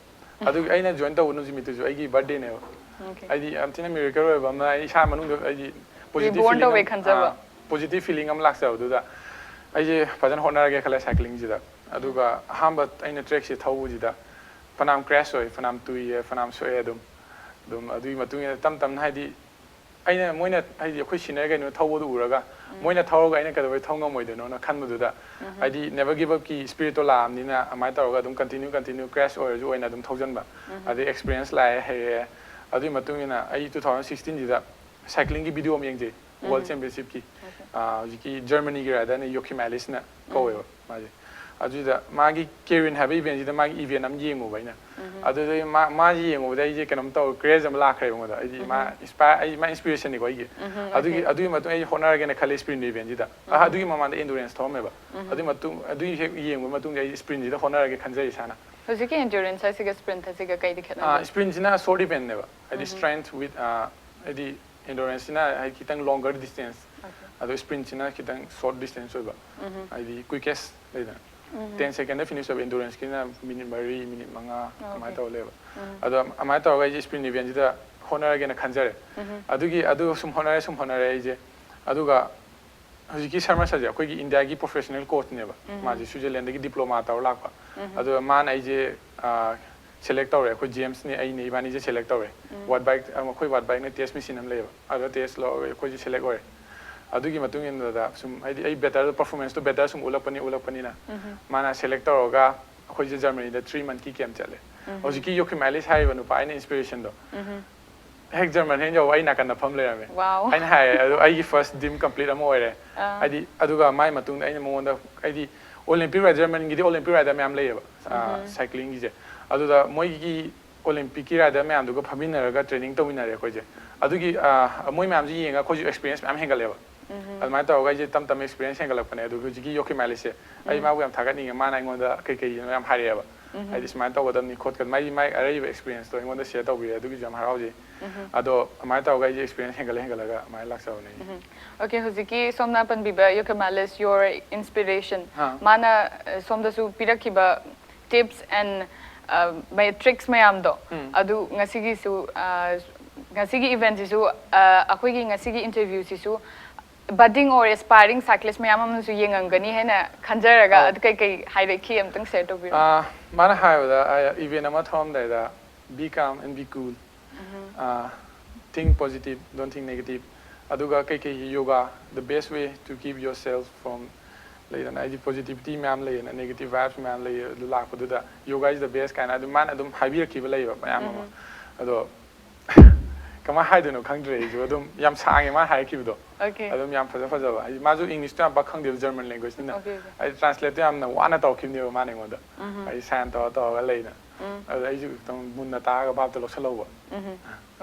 ꯑꯗꯨꯒꯤ ꯑꯩꯅ ꯖꯣꯏꯟ ꯇꯧꯕ ꯅꯨꯃꯤꯠꯇꯨꯁꯨ ꯑꯩꯒꯤ ꯕꯥꯔꯗꯦꯅꯦꯕ꯫ Okay. ꯍꯥꯏꯗꯤ ꯌꯥꯝ ꯊꯤꯅ ꯃꯤꯔꯦꯀꯜ ꯑꯣꯏꯕ ꯑꯃꯅ, ꯑꯩ ꯏꯁꯥ ꯃꯅꯨꯡꯗ ꯑꯩꯗꯤ positive Reborn feeling ꯇꯧꯋꯦ ꯑꯃ, ꯈꯟꯖꯕ꯫ ꯑꯥ, positive feeling ꯑꯃ ꯂꯥꯛꯆꯕꯗꯨꯗ ꯑꯩꯁꯦ ꯐꯖꯅ ꯍꯣꯠꯅꯔꯒꯦ ꯈꯜꯂꯦ ꯁꯥꯏꯀ꯭ꯂꯤꯡꯁꯤꯗ꯫ ꯑꯗꯨꯒ ꯑꯍꯥꯟꯕ ꯑꯩꯅ ꯇ꯭ꯔꯦꯛꯁꯦ ꯊꯧꯕꯁꯤꯗ ꯐꯅꯌꯥꯝ ꯀ꯭ꯔꯦꯁ ꯑꯣꯏ, ꯐꯅꯌꯥꯝ ꯇꯨꯏꯌꯦ, ꯐꯅꯌꯥꯝ ꯁꯣꯛꯑꯦ ꯑꯗꯨꯝ꯫ ꯑꯗꯨꯝ ꯑꯗꯨꯒꯤ ꯃꯇꯨꯡ ꯏꯟꯅ ꯇꯞ ꯇꯞꯅ, ꯍꯥꯏꯗꯤ ꯑꯩꯅ, ꯃꯣꯏꯅ, ꯍꯥꯏꯗꯤ ꯑꯩꯈꯣꯏ ꯁꯤꯅꯤꯌꯔ ꯀꯩꯅꯣ ꯊꯧꯕꯗꯨ ꯎꯔꯒ ꯃꯣꯏꯅ ꯊꯧꯔꯒ ꯑꯩꯅ ꯀꯩꯗꯧꯕꯩ ꯊꯧ ꯉꯝꯃꯣꯏꯗꯣꯏꯅꯣꯅ ꯈꯟꯕꯗꯨꯗ, ꯍꯥꯏꯗꯤ never give upꯀꯤ spiritꯇꯣ ꯂꯥꯛꯑꯕꯅꯤꯅ ꯑꯗꯨꯃꯥꯏꯅ ꯇꯧꯔꯒ ꯑꯗꯨꯝ continue continue crash ꯑꯣꯏꯔꯁꯨ ꯑꯣꯏꯅ ꯑꯗꯨꯝ ꯊꯧꯖꯟꯕ꯫ ꯑꯗꯩ experience ꯂꯥꯛꯑꯦ, ꯍꯩꯔꯛꯑꯦ꯫ ꯑꯗꯨꯒꯤ ꯃꯇꯨꯡ ꯏꯟꯅ ꯑꯩ two thousand sixteenꯁꯤꯗ ꯁꯥꯏꯀ꯭ꯂꯤꯡꯒꯤ ꯚꯤꯗꯤꯑꯣ ꯑꯃ ꯌꯦꯡꯖꯩ꯫ World Championshipꯀꯤ꯫ ꯑꯥ, ꯍꯧꯖꯤꯛꯀꯤ ꯖꯔꯃꯅꯤꯒꯤ ꯔꯥꯏꯗꯔꯅ ꯌꯣꯈꯤꯝ ꯑꯦꯂꯤꯁꯅ ꯀꯧꯋꯦꯕ ꯃꯥꯁꯦ꯫ ꯑꯗꯨꯗ ꯃꯥꯒꯤ ꯀꯦꯔꯤꯟ ꯍꯥꯏꯕ ꯏꯚꯦꯟꯁꯤꯗ ꯃꯥꯒꯤ ꯏꯚꯦꯟ ꯑꯃ ꯌꯦꯡꯉꯨꯕ ꯑꯩꯅ꯫ ꯑꯗꯨꯗꯒꯤ ꯃꯥ, ꯃꯥꯁꯦ ꯌꯦꯡꯉꯨꯕꯗ ꯑꯩꯁꯦ ꯀꯩꯅꯣꯝ ꯇꯧ, ꯀ꯭ꯔꯦꯖ ꯑꯃ ꯂꯥꯛꯈ꯭ꯔꯦꯕ ꯑꯩꯉꯣꯟꯗ꯫ ꯑꯩꯗꯤ ꯃꯥ ꯏꯟꯁꯄꯥꯌꯔ, ꯑꯩ, ꯃꯥ ꯏꯟꯁꯄꯤꯔꯦꯁꯟꯅꯤꯀꯣ ꯑꯩꯒꯤ꯫ ꯑꯗꯨꯒꯤ, Okay. ꯑꯗꯨꯒꯤ ꯃꯇꯨꯡ ꯑꯩ ꯍꯣꯠꯅꯔꯒꯦꯅ ꯈꯜꯂꯦ ꯏꯁꯄ꯭ꯔꯤꯟ ꯏꯚꯦꯟꯁꯤꯗ꯫ ꯑ, ꯑꯗꯨꯒꯤ ꯃꯃꯥꯡꯗ ꯑꯦꯟꯗꯨꯔꯦꯟꯁ ꯊꯧꯔꯝꯃꯦꯕ꯫ ꯑꯗꯨꯒꯤ ꯃꯇꯨꯡ, ꯑꯗꯨꯒꯤ ꯍꯦꯛ ꯌꯦꯡꯕ ꯃꯇꯨꯡꯗ ꯑꯩ ꯏꯁꯄ꯭ꯔꯤꯟꯁꯤꯗ ꯍꯣꯠꯅꯔꯒꯦ ꯈꯟꯖꯩ ꯏꯁꯥꯅ꯫ ꯍꯧꯖꯤꯛꯀꯤ ꯑꯦꯟꯗꯨꯔꯦꯟꯁ ꯍꯥꯏꯁꯤꯒ ꯁ꯭ꯄ꯭ꯔꯤꯟꯠ ꯍꯥꯏꯁꯤꯒ ꯀꯩꯗ ꯑ, ꯈꯦꯠꯅꯒꯦ? ꯏꯁꯄ꯭ꯔꯤꯟꯁꯤꯅ ꯁꯣꯔꯠ ꯏꯚꯦꯟꯅꯦꯕ, ꯍꯥꯏꯗꯤ strength with, ꯑ, ꯍꯥꯏꯗꯤ ꯑꯦꯟꯗꯨꯔꯦꯟꯁꯁꯤꯅ ꯍꯥꯏꯗꯤ ꯈꯤꯇꯪ longer distance, ꯑꯗꯣ ꯏꯁꯄ꯭ꯔꯤꯟꯁꯤꯅ ꯈꯤꯇꯪ short distance ꯑꯣꯏꯕ, ꯍꯥꯏꯗꯤ quickest ꯂꯩꯗꯅ꯫ Ten secondꯗ finish ꯑꯣꯏꯕ ꯑꯦꯟꯗꯨꯔꯦꯟꯁꯀꯤꯅ ꯃꯤꯅꯤꯠ ꯃꯔꯤ, ꯃꯤꯅꯤꯠ ꯃꯉꯥ ꯑꯗꯨꯃꯥꯏꯅ Okay. ꯇꯧꯔ ꯂꯩꯕ꯫ ꯑꯗꯣ ꯑꯗꯨꯃꯥꯏꯅ ꯇꯧꯔꯒ ꯑꯩꯁꯦ ꯏꯁꯄ꯭ꯔꯤꯟ ꯏꯚꯦꯟꯁꯤꯗ ꯍꯣꯠꯅꯔꯒꯦꯅ ꯈꯟꯖꯔꯦ꯫ ꯑꯗꯨꯒꯤ, ꯑꯗꯨ ꯁꯨꯝ ꯍꯣꯠꯅꯔꯦ, ꯁꯨꯝ ꯍꯣꯠꯅꯔꯦ ꯑꯩꯁꯦ꯫ ꯑꯗꯨꯒ ꯍꯧꯖꯤꯛꯀꯤ ꯁꯔꯃ ꯁꯔꯁꯦ ꯑꯩꯈꯣꯏꯒꯤ ꯏꯟꯗꯤꯌꯥꯒꯤ professional coachꯅꯦꯕ꯫ ꯃꯥꯁꯦ ꯁ꯭ꯋꯤꯖꯔꯂꯦꯟꯗꯒꯤ diploma ꯇꯧꯔ ꯂꯥꯛꯄ꯫ ꯑꯗꯨꯒ ꯃꯥꯅ ꯑꯩꯁꯦ, ꯑ, select ꯇꯧꯔꯦ꯫ ꯑꯩꯈꯣꯏ ꯖꯦꯝꯁꯅꯦ, ꯑꯩꯅꯦ, ꯏꯕꯥꯅꯤꯁꯦ select ꯇꯧꯔꯦ꯫ Wattbike, ꯑ, ꯑꯩꯈꯣꯏ Wattbikeꯅ test machine ꯑꯃ ꯂꯩꯌꯦꯕ꯫ ꯑꯗ test ꯂꯧꯔꯒ ꯑꯩꯈꯣꯏꯁꯦ select ꯑꯣꯏꯔꯦ꯫ ꯑꯗꯨꯒꯤ ꯃꯇꯨꯡ ꯏꯟꯅꯗ ꯁꯨꯝ, ꯍꯥꯏꯗꯤ ꯑꯩ better, performanceꯇꯣ better ꯁꯨꯝ ꯎꯠꯂꯛꯄꯅꯤ, ꯎꯠꯂꯛꯄꯅꯤꯅ ꯃꯥꯅ select ꯇꯧꯔꯒ ꯑꯩꯈꯣꯏꯁꯦ ꯖꯔꯃꯅꯤꯗ three monthꯀꯤ camp ꯆꯠꯂꯦ꯫ ꯍꯧꯖꯤꯛꯀꯤ ꯌꯣꯈꯤꯝ ꯑꯦꯂꯤꯁ ꯍꯥꯏꯔꯤꯕ ꯅꯨꯄꯥ ꯑꯩꯅ inspirationꯗꯣ ꯍꯦꯛ ꯖꯔꯃꯟ ꯍꯦꯛ ꯌꯧꯕ ꯑꯩ ꯅꯥꯀꯟꯗ ꯐꯝ ꯂꯩꯔꯝꯃꯦ꯫ Wow. ꯑꯩꯅ ꯍꯥꯏꯔꯦ, "ꯑꯗꯨ ꯑꯩꯒꯤ first dream complete ꯑꯃ ꯑꯣꯏꯔꯦ"꯫ ꯑꯥ꯫ ꯍꯥꯏꯗꯤ, ꯑꯗꯨꯒ ꯃꯥꯏ ꯃꯇꯨꯡꯗ ꯑꯩꯅ ꯃꯉꯣꯟꯗ, ꯍꯥꯏꯗꯤ, Olympic rider, ꯖꯔꯃꯟꯒꯤꯗꯤ Olympic rider ꯃꯌꯥꯝ ꯂꯩꯌꯦꯕ, ꯑ, cyclingꯒꯤꯁꯦ꯫ ꯑꯗꯨꯗ ꯃꯣꯏꯒꯤ Olympicꯀꯤ rider ꯃꯌꯥꯝꯗꯨꯒ ꯐꯝꯃꯤꯟꯅꯔꯒ training ꯇꯧꯃꯤꯟꯅꯔꯦ ꯑꯩꯈꯣꯏꯁꯦ꯫ ꯑꯗꯨꯒꯤ, ꯑ, ꯃꯣꯏ ꯃꯌꯥꯝꯁꯦ ꯌꯦꯡꯉꯒ ꯑꯩꯈꯣꯏꯁꯨ experience ꯃꯌꯥꯝ ꯍꯦꯟꯒꯠꯂꯦꯕ꯫ ꯑꯗꯨꯃꯥꯏꯅ ꯇꯧꯔꯒ ꯑꯩꯁꯦ ꯇꯞ ꯇꯞꯅ experience ꯍꯦꯟꯒꯠꯂꯛꯄꯅꯦ꯫ ꯑꯗꯨ ꯍꯧꯖꯤꯛꯀꯤ ꯌꯣꯈꯤꯝ ꯑꯦꯂꯤꯁꯁꯦ ꯑꯩ ꯃꯥꯕꯨ ꯌꯥꯝ ꯊꯥꯒꯠꯅꯤꯡꯉꯦ꯫ ꯃꯥꯅ ꯑꯩꯉꯣꯟꯗ ꯀꯩ ꯀꯩꯅꯣ ꯌꯥꯝ ꯍꯥꯏꯔꯛꯑꯦꯕ꯫ ꯍꯥꯏꯗꯤ ꯁꯨꯃꯥꯏꯅ ꯇꯧꯒꯗꯕꯅꯤ ꯈꯣꯠꯀꯗꯕꯅꯤ, ꯃꯥꯏ ꯃꯥꯏ ꯑꯔꯩꯕ experience ꯇꯣ ꯑꯩꯉꯣꯟꯗ share ꯇꯧꯕꯤꯔꯦ, ꯑꯗꯨꯒꯤꯁꯨ ꯌꯥꯝ ꯍꯔꯥꯎꯖꯩ꯫ ꯑꯗꯣ ꯑꯗꯨꯃꯥꯏꯅ ꯇꯧꯔꯒ ꯑꯩꯁꯦ experience ꯍꯦꯟꯒꯠꯂ ꯍꯦꯟꯒꯠꯂꯒ ꯑꯗꯨꯃꯥꯏꯅ ꯂꯥꯛꯆꯕꯅꯦ ꯑꯩꯁꯦ꯫ ꯎꯝ꯫ Okay, ꯍꯧꯖꯤꯛꯀꯤ ꯁꯣꯝꯅ ꯄꯟꯕꯤꯕ Yokemal is your inspiration꯫ ꯑꯥ꯫ ꯃꯥꯅ ꯑ, ꯁꯣꯝꯗꯁꯨ ꯄꯤꯔꯛꯈꯤꯕ tips and ꯑ, ꯃꯩ- tricks ꯃꯌꯥꯝꯗꯣ ꯎꯝ꯫ ꯑꯗꯨ ꯉꯁꯤꯒꯤꯁꯨ ꯑ, ꯉꯁꯤꯒꯤ event ꯁꯤꯁꯨ ꯑ, ꯑꯩꯈꯣꯏꯒꯤ ꯉꯁꯤꯒꯤ interview ꯁꯤꯁꯨ budding or aspiring cyclist ꯃꯌꯥꯝ ꯑꯃꯅꯁꯨ ꯌꯦꯡꯉꯝꯒꯅꯤ ꯍꯥꯏꯅ ꯈꯟꯖꯔꯒ ꯑꯧ꯫ ꯑꯗꯨ ꯀꯩꯀꯩ ꯍꯥꯏꯔꯛꯈꯤ ꯑꯝꯇꯪ share ꯇꯧꯕꯤꯔꯣ꯫ ꯑꯥ, ꯃꯥꯅ ꯍꯥꯏꯕꯗ ꯑ, event ꯑꯃ ꯊꯣꯛꯑꯝꯗꯥꯏꯗ be calm and be cool, ah, think positive, don't think negative, ꯑꯗꯨꯒ ꯀꯩꯀꯩ yoga, the best way to keep yourself from, ꯂꯩꯗꯅ, ꯍꯥꯏꯗꯤ positivity ꯃꯌꯥꯝ ꯂꯩꯌꯦꯅ, negative vibes ꯃꯌꯥꯝ ꯂꯩꯌꯦ, ꯑꯗꯨ ꯂꯥꯛꯄꯗꯨꯗ yoga is the best ꯀꯥꯏꯅ ꯑꯗꯨꯝ ꯃꯥꯅ ꯑꯗꯨꯝ ꯍꯥꯏꯕꯤꯔꯛꯈꯤꯕ ꯂꯩꯌꯦꯕ ꯃꯌꯥꯝ ꯑꯃ꯫ ꯑꯗꯣ ꯀꯃꯥꯏꯅ ꯍꯥꯏꯗꯣꯏꯅꯣ ꯈꯪꯗ꯭ꯔꯦ ꯑꯩꯁꯨ, ꯑꯗꯨꯝ ꯌꯥꯝ ꯁꯥꯡꯉꯦ ꯃꯥꯅ ꯍꯥꯏꯔꯛꯈꯤꯕꯗꯣ꯫ Okay꯫ ꯑꯗꯨꯝ ꯌꯥꯝ ꯐꯖ ꯐꯖꯕ, ꯍꯥꯏꯗꯤ ꯃꯥꯁꯨ English ꯇꯣ ꯌꯥꯝ ꯄꯥꯛ ꯈꯪꯗꯦꯕ, German language ꯅꯤꯅ꯫ Okay, okay꯫ ꯑꯩ translate ꯇꯣ ꯌꯥꯝꯅ ꯋꯥꯅ ꯇꯧꯔꯛꯈꯤꯕꯅꯦꯕ ꯃꯥꯅ ꯑꯩꯉꯣꯟꯗ꯫ ꯎꯝ꯫ ꯑꯩ sign ꯇꯧꯔ ꯇꯧꯔꯒ ꯂꯩꯅ꯫ ꯎꯝ꯫ ꯑꯗꯨꯗ ꯑꯩꯁꯨ ꯈꯤꯇꯪ ꯃꯨꯟꯅ ꯇꯥꯔꯒ ꯚꯥꯞꯇꯣ ꯂꯧꯁꯜꯍꯧꯕ꯫ ꯎꯝ꯫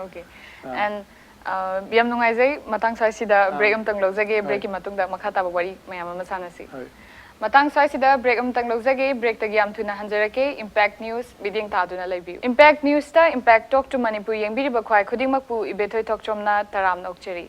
Okay꯫ ꯑꯥ꯫ And ꯑ, ꯌꯥꯝ ꯅꯨꯡꯉꯥꯏꯖꯩ꯫ ꯃꯇꯥꯡ ꯁ꯭ꯋꯥꯏꯁꯤꯗ ꯑꯥ꯫ Break ꯑꯃꯇꯪ ꯂꯧꯖꯒꯦ꯫ ꯍꯣꯏ꯫ Break ꯀꯤ ꯃꯇꯨꯡꯗ ꯃꯈꯥ ꯇꯥꯕ ꯋꯥꯔꯤ ꯃꯌꯥꯝ ꯑꯃ ꯁꯥꯟꯅꯁꯤ꯫ ꯍꯣꯏ꯫ ꯃꯇꯥꯡ ꯁ꯭ꯋꯥꯏꯁꯤꯗ break ꯑꯃꯇꯪ ꯂꯧꯖꯒꯦ꯫ Break ꯇꯒꯤ ꯌꯥꯝ ꯊꯨꯅ ꯍꯟꯖꯔꯛꯀꯦ꯫ Impact News ꯃꯤꯠꯌꯦꯡ ꯇꯥꯗꯨꯅ ꯂꯩꯕꯤꯌꯨ꯫ Impact News ꯇ Impact Talk to Manipur ꯌꯦꯡꯕꯤꯔꯤꯕ ꯈ꯭ꯋꯥꯏ ꯈꯨꯗꯤꯡꯃꯛꯄꯨ ꯏꯕꯦꯊꯣꯏ ꯊꯣꯛꯆꯣꯝꯅ ꯇꯔꯥꯝꯅ ꯑꯣꯛꯆꯔꯤ꯫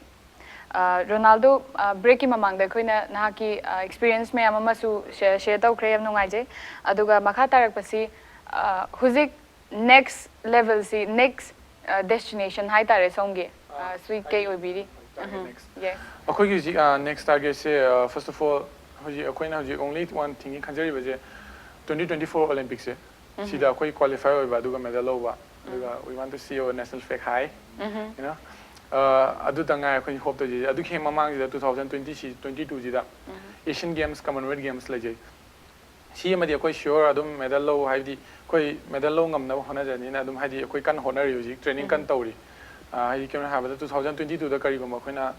ꯑ, ꯔꯣꯅꯥꯜꯗꯣ, ꯑ, break ꯀꯤ ꯃꯃꯥꯡꯗ ꯑꯩꯈꯣꯏꯅ ꯅꯍꯥꯛꯀꯤ, ꯑ, experience ꯃꯌꯥꯝ ꯑꯃꯁꯨ share, share ꯇꯧꯈ꯭ꯔꯦ, ꯌꯥꯝ ꯅꯨꯡꯉꯥꯏꯖꯩ꯫ ꯑꯗꯨꯒ ꯃꯈꯥ ꯇꯥꯔꯛꯄꯁꯤ, ꯑ, ꯍꯧꯖꯤꯛ next level ꯁꯤ, next, ꯑ, destination ꯍꯥꯏꯇꯥꯔꯦ ꯁꯣꯝꯒꯤ, ꯑ, ꯑꯥ, ꯁꯤ ꯀꯩ ꯍꯥꯏꯗꯤ ꯑꯣꯏꯕꯤꯔꯤ? target ꯎꯝ, next꯫ Yes꯫ ꯑꯩꯈꯣꯏꯒꯤ ꯍꯧꯖꯤꯛ, ꯑ, next target ꯁꯦ, ꯑ, first of all, ꯍꯧꯖꯤꯛ ꯑꯩꯈꯣꯏꯅ ꯍꯧꯖꯤꯛ only one thing ꯈꯟꯖꯔꯤꯕꯁꯦ twenty twenty four Olympic ꯁꯦ, ꯁꯤꯗ ꯑꯩꯈꯣꯏ qualify ꯑꯣꯏꯕ ꯑꯗꯨꯒ medal ꯂꯧꯕ, ꯑꯗꯨꯒ we want to see our national flag high, you know? ꯑ, ꯑꯗꯨꯇ ꯉꯥꯏ ꯑꯩꯈꯣꯏ hope ꯇꯧꯖꯩ꯫ ꯑꯗꯨꯒꯤ ꯍꯦꯛ ꯃꯃꯥꯡꯁꯤꯗ two thousand twenty ꯁꯤ, twenty two ꯁꯤꯗ Asian Games, Commonwealth Games ꯂꯩꯖꯩ꯫ ꯁꯤ ꯑꯃꯗꯤ ꯑꯩꯈꯣꯏ sure ꯑꯗꯨꯝ medal ꯂꯧ, ꯍꯥꯏꯕꯗꯤ ꯑꯩꯈꯣꯏ medal ꯂꯧ ꯉꯝꯅꯕ ꯍꯣꯠꯅꯖꯅꯤꯅ ꯑꯗꯨꯝ, ꯍꯥꯏꯗꯤ ꯑꯩꯈꯣꯏ ꯀꯟꯅ ꯍꯣꯠꯅꯔꯤ ꯍꯧꯖꯤꯛ, training ꯀꯟꯅ ꯇꯧꯔꯤ꯫ ꯑ, ꯍꯥꯏꯗꯤ ꯀꯩꯅꯣ ꯍꯥꯏꯕꯗ two thousand twenty two ꯗ ꯀꯔꯤꯒꯨꯝꯕ ꯑꯩꯈꯣꯏꯅ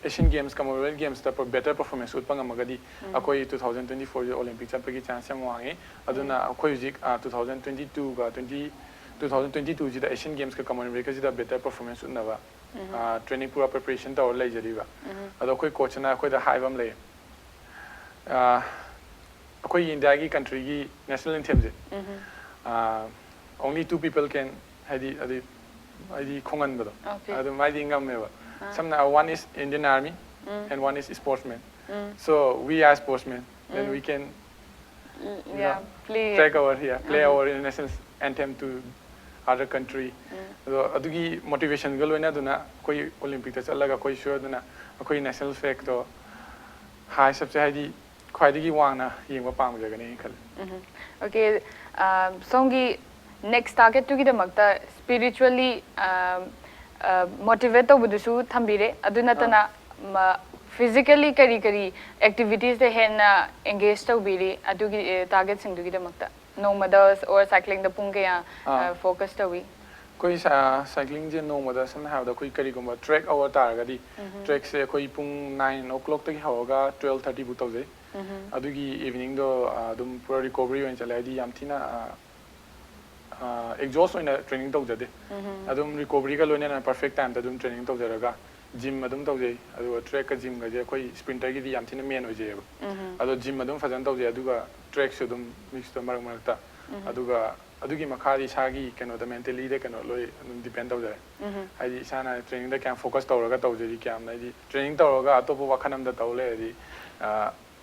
Asian Games, Commonwealth Games ꯇ ꯄ-, better performance ꯎꯠꯄ ꯉꯝꯃꯒꯗꯤ ꯑꯩꯈꯣꯏ two thousand twenty four ꯁꯤ Olympic ꯆꯠꯄꯒꯤ chance ꯌꯥꯝ ꯋꯥꯡꯉꯤ꯫ ꯑꯗꯨꯅ ꯑꯩꯈꯣꯏ ꯍꯧꯖꯤꯛ, ꯑ, two thousand twenty two ꯒ twenty, two thousand twenty two ꯁꯤꯗ Asian Games ꯀ Commonwealth ꯀꯁꯤꯗ better performance ꯎꯠꯅꯕ, ꯑ, training ꯄꯨꯔꯥ preparation ꯇꯧꯔ ꯂꯩꯖꯔꯤꯕ꯫ ꯑꯗꯣ ꯑꯩꯈꯣꯏ coach ꯅ ꯑꯩꯈꯣꯏꯗ ꯍꯥꯏꯕ ꯑꯃ ꯂꯩ꯫ ꯑ, ꯑꯩꯈꯣꯏꯒꯤ ꯏꯟꯗꯤꯌꯥꯒꯤ ꯀꯟꯇ꯭ꯔꯤꯒꯤ national ꯑꯦꯟꯊꯦꯝꯁꯦ, only two people can, ꯍꯥꯏꯗꯤ ꯑꯗꯨ ꯍꯥꯏꯗꯤ ꯈꯣꯡꯍꯟꯕꯗꯣ, Okay. ꯑꯗꯨꯝ ꯍꯥꯏꯗꯤ ꯉꯝꯃꯦꯕ. ꯑꯥ. ꯁꯝꯅ, one is Indian Army and one is sportsman. So we are sportsman, then we can Yeah, play. take our, yeah, play Uh-huh. our national anthem to other country. ꯑꯗꯣ ꯑꯗꯨꯒꯤ ꯃꯣꯇꯤꯚꯦꯁꯟꯒ ꯂꯣꯏꯅꯗꯨꯅ ꯑꯩꯈꯣꯏ ꯑꯣꯂꯤꯝꯄꯤꯛꯇ ꯆꯠꯂꯒ ꯑꯩꯈꯣꯏ ꯁꯣꯏꯗꯅ ꯑꯩꯈꯣꯏ ꯅꯦꯁꯅꯦꯜ ꯐ꯭ꯂꯦꯛꯇꯣ ꯍꯥꯏ ꯁꯞꯁꯦ ꯍꯥꯏꯗꯤ ꯈ꯭ꯋꯥꯏꯗꯒꯤ ꯋꯥꯡꯅ ꯌꯦꯡꯕ ꯄꯥꯝꯖꯒꯅꯤ ꯈꯜꯂꯤ꯫ Okay, ꯁꯣꯝꯒꯤ ꯅꯦꯛꯁ ꯇꯥꯔꯒꯦꯠꯇꯨꯒꯤꯗꯃꯛꯇ ꯁ꯭ꯄꯤꯔꯤꯆꯨꯋꯦꯜꯂꯤ ꯃꯣꯇꯤꯚꯦꯠ ꯇꯧꯕꯗꯨꯁꯨ ꯊꯝꯕꯤꯔꯦ, ꯑꯗꯨ ꯅꯠꯇꯅ ꯐꯤꯖꯤꯀꯦꯜꯂꯤ ꯀꯔꯤ ꯀꯔꯤ ꯑꯦꯛꯇꯤꯚꯤꯇꯤꯁꯇ ꯍꯦꯟꯅ ꯑꯦꯡꯒꯦꯖ ꯇꯧꯕꯤꯔꯤ ꯑꯗꯨꯒꯤ ꯇꯥꯔꯒꯦꯠꯁꯤꯡꯗꯨꯒꯤꯗꯃꯛꯇ? ꯅꯣꯡꯃꯗ ꯑꯣꯔ ꯁꯥꯏꯀ꯭ꯂꯤꯡꯗ ꯄꯨꯡ ꯀꯌꯥ ꯑꯥ꯫ ꯐꯣꯀꯁ ꯇꯧꯏ? ꯑꯩꯈꯣꯏ ꯁꯥꯏꯀ꯭ꯂꯤꯡꯁꯦ ꯅꯣꯡꯃꯗ ꯁꯝꯅ ꯍꯥꯏꯔꯕꯗ ꯑꯩꯈꯣꯏ ꯀꯔꯤꯒꯨꯝꯕ ꯇ꯭ꯔꯦꯛ ꯑꯋꯥꯔ ꯇꯥꯔꯒꯗꯤ, ꯇ꯭ꯔꯦꯛꯁꯦ ꯑꯩꯈꯣꯏ ꯄꯨꯡ ꯅꯥꯏꯟ ꯑꯣ ꯀ꯭ꯂꯣꯛꯇꯒꯤ ꯍꯧꯔꯒ ꯇꯨꯋꯦꯜꯞ ꯊꯥꯔꯇꯤꯕꯨꯛ ꯇꯧꯖꯩ꯫ ꯑꯗꯨꯒꯤ ꯏꯚꯤꯅꯤꯡꯗꯣ ꯑꯗꯨꯝ ꯄꯨꯔꯥ ꯔꯤꯀꯣꯕꯔꯤ ꯑꯣꯏꯅ ꯆꯠꯂꯦ, ꯍꯥꯏꯗꯤ ꯌꯥꯝ ꯊꯤꯅ ꯑꯦꯛꯖꯣꯁ ꯑꯣꯏꯅ ꯇ꯭ꯔꯦꯅꯤꯡ ꯇꯧꯖꯗꯦ꯫ ꯑꯗꯨꯝ ꯔꯤꯀꯣꯕꯔꯤꯒ ꯂꯣꯏꯅꯅ ꯄꯔꯐꯦꯛ ꯇꯥꯏꯝꯗ ꯑꯗꯨꯝ ꯇ꯭ꯔꯦꯅꯤꯡ ꯇꯧꯖꯔꯒ ꯖꯤꯝ ꯑꯗꯨꯝ ꯇꯧꯖꯩ꯫ ꯑꯗꯨꯒ ꯇ꯭ꯔꯦꯛꯀ ꯖꯤꯝꯒꯁꯦ ꯑꯩꯈꯣꯏ ꯁ꯭ꯄ꯭ꯔꯤꯟꯇꯔꯒꯤꯗꯤ ꯌꯥꯝ ꯊꯤꯅ ꯃꯦꯟ ꯑꯣꯏꯖꯩꯌꯦꯕ꯫ ꯑꯗꯣ ꯖꯤꯝ ꯑꯗꯨꯝ ꯐꯖꯅ ꯇꯧꯖꯩ, ꯑꯗꯨꯒ ꯇ꯭ꯔꯦꯛꯁꯨ ꯑꯗꯨꯝ ꯃꯤꯛꯁꯇ ꯃꯔꯛ ꯃꯔꯛꯇ꯫ ꯑꯗꯨꯒ ꯑꯗꯨꯒꯤ ꯃꯈꯥꯗꯤ ꯏꯁꯥꯒꯤ ꯀꯩꯅꯣꯗ, ꯃꯦꯟꯇꯦꯂꯤꯗ ꯀꯩꯅꯣ ꯂꯣꯏ ꯑꯗꯨꯝ ꯗꯤꯄꯦꯟ ꯇꯧꯖꯔꯦ꯫ ꯍꯥꯏꯗꯤ ꯏꯁꯥꯅ ꯇ꯭ꯔꯦꯅꯤꯡꯗ ꯀꯌꯥꯝ ꯐꯣꯀꯁ ꯇꯧꯔꯒ ꯇꯧꯖꯔꯤ, ꯀꯌꯥꯝꯅ ꯍꯥꯏꯗꯤ ꯇ꯭ꯔꯦꯅꯤꯡ ꯇꯧꯔꯒ ꯑꯇꯣꯞꯄ ꯋꯥꯈꯜ ꯑꯃꯗ ꯇꯧ ꯂꯩꯔꯗꯤ,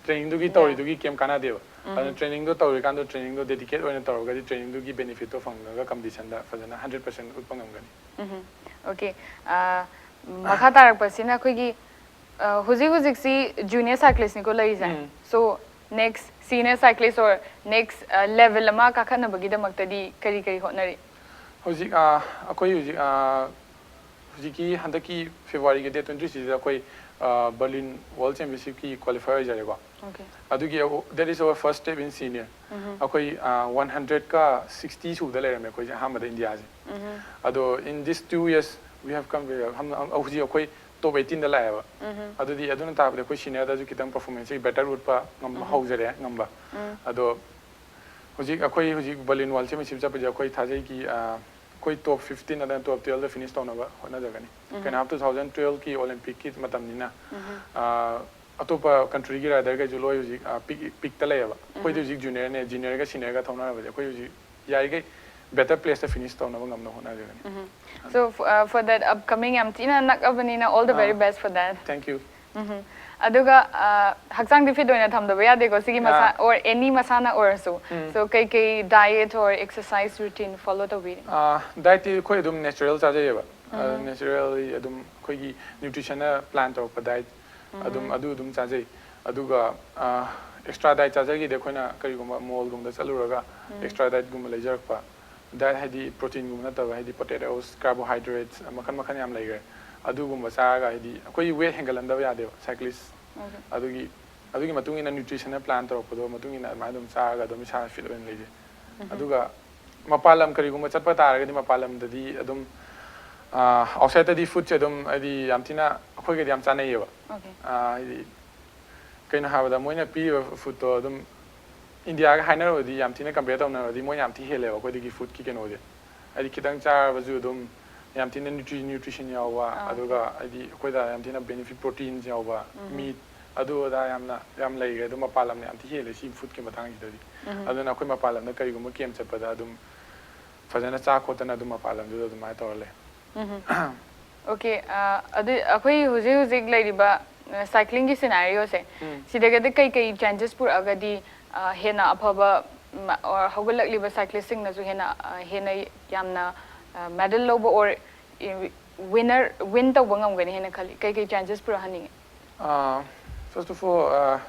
ꯇ꯭ꯔꯦꯅꯤꯡꯗꯨꯒꯤ ꯇꯧꯔꯤꯗꯨꯒꯤ ꯀꯩꯝ ꯀꯥꯟꯅꯗꯦꯕ꯫ ꯑꯗꯨꯅ ꯇ꯭ꯔꯦꯅꯤꯡꯗꯣ ꯇꯧꯔꯤꯀꯥꯟꯗ ꯇ꯭ꯔꯦꯅꯤꯡꯗꯣ ꯗꯦꯗꯤꯀꯦꯠ ꯑꯣꯏꯅ ꯇꯧꯔꯒꯗꯤ ꯇ꯭ꯔꯦꯅꯤꯡꯗꯨꯒꯤ ꯕꯦꯅꯤꯐꯤꯠꯇꯣ ꯐꯪꯉꯒ ꯀꯝꯄꯤꯇꯤꯁꯟꯗ ꯐꯖꯅ ꯍꯟꯗ꯭ꯔꯦꯠ ꯄꯥꯔꯁꯦꯟ ꯎꯠꯄ ꯉꯝꯒꯅꯤ꯫ Okay. ꯃꯈꯥ ꯇꯥꯔꯛꯄꯁꯤꯅ ꯑꯩꯈꯣꯏꯒꯤ ꯍꯧꯖꯤꯛ ꯍꯧꯖꯤꯛꯁꯤ ꯖꯨꯅꯤꯌꯔ ꯁꯥꯏꯀ꯭ꯂꯤꯁꯅꯤꯀꯣ ꯂꯩꯔꯤꯁꯦ꯫ ꯎꯝ꯫ So next senior cyclist or next level ꯑꯃ ꯀꯥꯈꯠꯅꯕꯒꯤꯗꯃꯛꯇꯗꯤ ꯀꯔꯤ ꯀꯔꯤ ꯍꯣꯠꯅꯔꯤ? ꯍꯧꯖꯤꯛ ꯑꯩꯈꯣꯏ ꯍꯧꯖꯤꯛ ꯍꯧꯖꯤꯛꯀꯤ ꯍꯟꯗꯛꯀꯤ ꯐꯦꯕ꯭ꯔꯨꯋꯥꯔꯤꯒꯤ ꯗꯦꯠ ꯇ꯭ꯋꯦꯟꯇꯤ ꯊ꯭ꯔꯤꯁꯤꯗ ꯑꯩꯈꯣꯏ ꯕꯔꯂꯤꯟ ꯋꯥꯔꯜ ꯆꯦꯝꯄꯤꯌꯟꯁꯤꯞꯀꯤ ꯀ꯭ꯋꯥꯂꯤꯐꯥꯏ ꯑꯣꯏꯖꯔꯦꯀꯣ꯫ Okay. ꯑꯗꯨꯒꯤ, that is our first step in senior. ꯑꯩꯈꯣꯏ ꯋꯥꯟ ꯍꯟꯗ꯭ꯔꯦꯠꯀ ꯁꯤꯛꯁꯇꯤ ꯁꯨꯕꯗ ꯂꯩꯔꯝꯃꯦ ꯑꯩꯈꯣꯏꯁꯦ ꯑꯍꯥꯟꯕꯗ ꯏꯟꯗꯤꯌꯥꯁꯦ꯫ ꯑꯗꯣ in this two years we have come, ꯍꯧꯖꯤꯛ ꯑꯩꯈꯣꯏ ꯇꯣꯞ ꯑꯩꯠꯇꯤꯟꯗ ꯂꯥꯛꯑꯦꯕ꯫ ꯑꯗꯨꯗꯤ ꯑꯗꯨꯅ ꯇꯥꯛꯄꯗꯤ ꯑꯩꯈꯣꯏ ꯁꯤꯅꯤꯌꯔꯗꯁꯨ ꯈꯤꯇꯪ ꯄꯔꯐꯣꯔꯃꯦꯟꯁꯁꯦ ꯕꯦꯇꯔ ꯎꯠꯄ ꯉꯝꯕ ꯍꯧꯖꯔꯦ, ꯉꯝꯕ꯫ ꯑꯗꯣ ꯍꯧꯖꯤꯛ ꯑꯩꯈꯣꯏ ꯍꯧꯖꯤꯛ ꯕꯔꯂꯤꯟ ꯋꯥꯔꯜ ꯆꯦꯝꯄꯤꯌꯟꯁꯤꯞ ꯆꯠꯄꯁꯦ ꯑꯩꯈꯣꯏ ꯊꯥꯖꯩꯒꯤ ꯑꯩꯈꯣꯏ ꯇꯣꯞ ꯐꯤꯐꯇꯤꯟ ꯑꯗꯨꯅ ꯇꯣꯞ ꯇꯨꯋꯦꯜꯞꯇ ꯐꯤꯅꯤꯁ ꯇꯧꯅꯕ ꯍꯣꯠꯅꯖꯒꯅꯤ꯫ ꯀꯩꯅꯣ, ꯇꯨ ꯊꯥꯎꯖꯟ ꯇꯨꯋꯦꯜꯞꯀꯤ ꯑꯣꯂꯤꯝꯄꯤꯛꯀꯤ ꯃꯇꯝꯅꯤꯅ ꯑꯇꯣꯞꯄ countryꯒꯤ riderꯈꯩꯁꯨ ꯂꯣꯏ ꯍꯧꯖꯤꯛ ꯄꯤꯛ ꯄꯤꯛꯇ ꯂꯩꯌꯦꯕ꯫ ꯑꯩꯈꯣꯏꯗꯤ ꯍꯧꯖꯤꯛ juniorꯅꯦ, juniorꯒ seniorꯒ ꯊꯧꯅꯔꯕꯗꯤ ꯑꯩꯈꯣꯏ ꯍꯧꯖꯤꯛ ꯌꯥꯔꯤꯈꯩ better placeꯇ finish ꯇꯧꯅꯕ ꯉꯝꯅꯕ ꯍꯣꯠꯅꯖꯒꯅꯤ꯫ So uh, for that upcoming, ꯌꯥꯝ ꯊꯤꯅ ꯅꯛꯑꯕꯅꯤꯅ, all the very best for that. Thank you. ꯎꯝ꯫ ꯑꯗꯨꯒ uh, ꯍꯛꯆꯥꯡꯗꯤ fit ꯑꯣꯏꯅ ꯊꯝꯗꯕ ꯌꯥꯗꯦꯀꯣ, ꯁꯤꯒꯤ ꯃꯁꯥ or any ꯃꯁꯥꯟꯅ ꯑꯣꯏꯔꯁꯨ꯫ So ꯀꯩꯀꯩ diet or exercise routine follow ꯇꯧꯕꯤꯔꯤ? Dietꯇꯤ ꯑꯩꯈꯣꯏ ꯑꯗꯨꯝ natural ꯆꯥꯖꯩꯌꯦꯕ꯫ Naturally ꯑꯗꯨꯝ ꯑꯩꯈꯣꯏꯒꯤ nutritionꯅ plan ꯇꯧꯔꯛꯄ diet ꯑꯗꯨꯝ ꯑꯗꯨ ꯑꯗꯨꯝ ꯆꯥꯖꯩ꯫ ꯑꯗꯨꯒ extra diet ꯆꯥꯖꯒꯦꯗꯤ ꯑꯩꯈꯣꯏꯅ ꯀꯔꯤꯒꯨꯝꯕ mallꯒꯨꯝꯕꯗ ꯆꯠꯂꯨꯔꯒ extra dietꯀꯨꯝꯕ ꯂꯩꯖꯔꯛꯄ꯫ Diet ꯍꯥꯏꯗꯤ proteinꯒꯨꯝꯕ ꯅꯠꯇꯕ, ꯍꯥꯏꯗꯤ potatoes, carbohydrates, ꯃꯈꯜ ꯃꯈꯜ ꯌꯥꯝ ꯂꯩꯈ꯭ꯔꯦ꯫ ꯑꯗꯨꯒꯨꯝꯕ ꯆꯥꯔꯒ ꯍꯥꯏꯗꯤ ꯑꯩꯈꯣꯏꯒꯤ weight ꯍꯦꯟꯒꯠꯍꯟꯗꯕ ꯌꯥꯗꯦꯕ cyclist꯫ ꯑꯗꯨꯒꯤ ꯑꯗꯨꯒꯤ ꯃꯇꯨꯡ ꯏꯟꯅ nutritionꯅ plan ꯇꯧꯔꯛꯄꯗꯣ ꯃꯇꯨꯡ ꯏꯟꯅ ꯑꯗꯨꯃꯥꯏꯅ ꯑꯗꯨꯝ ꯆꯥꯔꯒ ꯑꯗꯨꯝ ꯏꯁꯥ fit ꯑꯣꯏꯅ ꯂꯩꯖꯩ꯫ ꯑꯗꯨꯒ ꯃꯄꯥꯟ ꯂꯝ ꯀꯔꯤꯒꯨꯝꯕ ꯆꯠꯄ ꯇꯥꯔꯒꯗꯤ ꯃꯄꯥꯟ ꯂꯝꯗꯗꯤ ꯑꯗꯨꯝ outsideꯇꯗꯤ foodꯁꯦ ꯑꯗꯨꯝ ꯍꯥꯏꯗꯤ ꯌꯥꯝ ꯊꯤꯅ ꯑꯩꯈꯣꯏꯒꯗꯤ ꯌꯥꯝ ꯆꯥꯟꯅꯩꯌꯦꯕ꯫ ꯍꯥꯏꯗꯤ ꯀꯩꯅꯣ ꯍꯥꯏꯕꯗ ꯃꯣꯏꯅ ꯄꯤꯔꯤꯕ foodꯇꯣ ꯑꯗꯨꯝ Indiaꯒ ꯍꯥꯏꯅꯔꯨꯔꯗꯤ ꯌꯥꯝ ꯊꯤꯅ compare ꯇꯧꯅꯔꯨꯔꯗꯤ ꯃꯣꯏꯅ ꯌꯥꯝ ꯊꯤ ꯍꯦꯜꯂꯦꯕ ꯑꯩꯈꯣꯏꯗꯒꯤ foodꯀꯤ ꯀꯩꯅꯣꯁꯦ꯫ ꯍꯥꯏꯗꯤ ꯈꯤꯇꯪ ꯆꯥꯔꯕꯁꯨ ꯑꯗꯨꯝ ꯌꯥꯝ ꯊꯤꯅ nutrition ꯌꯥꯎꯕ, ꯑꯗꯨꯒ ꯍꯥꯏꯗꯤ ꯑꯩꯈꯣꯏꯗ ꯌꯥꯝ ꯊꯤꯅ benefit, proteins ꯌꯥꯎꯕ, meat, ꯑꯗꯨ ꯑꯗꯥ ꯌꯥꯝꯅ ꯌꯥꯝ ꯂꯩꯈ꯭ꯔꯦ꯫ ꯑꯗꯣ ꯃꯄꯥꯟ ꯂꯝꯅ ꯌꯥꯝ ꯊꯤ ꯍꯦꯜꯂꯦ ꯁꯤ foodꯀꯤ ꯃꯇꯥꯡꯁꯤꯗꯗꯤ꯫ ꯑꯗꯨꯅ ꯑꯩꯈꯣꯏ ꯃꯄꯥꯟ ꯂꯝꯗ ꯀꯔꯤꯒꯨꯝꯕ camp ꯆꯠꯄꯗ ꯑꯗꯨꯝ ꯐꯖꯅ ꯆꯥ ꯈꯣꯠꯇꯅ ꯑꯗꯨꯝ ꯃꯄꯥꯟ ꯂꯝꯗꯨꯗ ꯑꯗꯨꯃꯥꯏꯅ ꯇꯧꯔ ꯂꯩ꯫ Okay, ꯑꯗꯨ ꯑꯩꯈꯣꯏ ꯍꯧꯖꯤꯛ ꯍꯧꯖꯤꯛ ꯂꯩꯔꯤꯕ cyclingꯒꯤ scenarioꯁꯦ, ꯁꯤꯗꯒꯗꯤ ꯀꯩꯀꯩ changes ꯄꯨꯔꯛꯑꯒꯗꯤ ꯍꯦꯟꯅ ꯑꯐꯕ, or ꯍꯧꯒꯠꯂꯛꯂꯤꯕ cyclistꯁꯤꯡꯅꯁꯨ ꯍꯦꯟꯅ ꯍꯦꯟꯅ ꯌꯥꯝꯅ medal ꯂꯧꯕ or winner, win ꯇꯧꯕ ꯉꯝꯒꯅꯤ ꯍꯥꯏꯅ ꯈꯜꯂꯤ? ꯀꯩꯀꯩ changes ꯄꯨꯔꯛꯍꯟꯅꯤꯡꯉꯤ? First of all,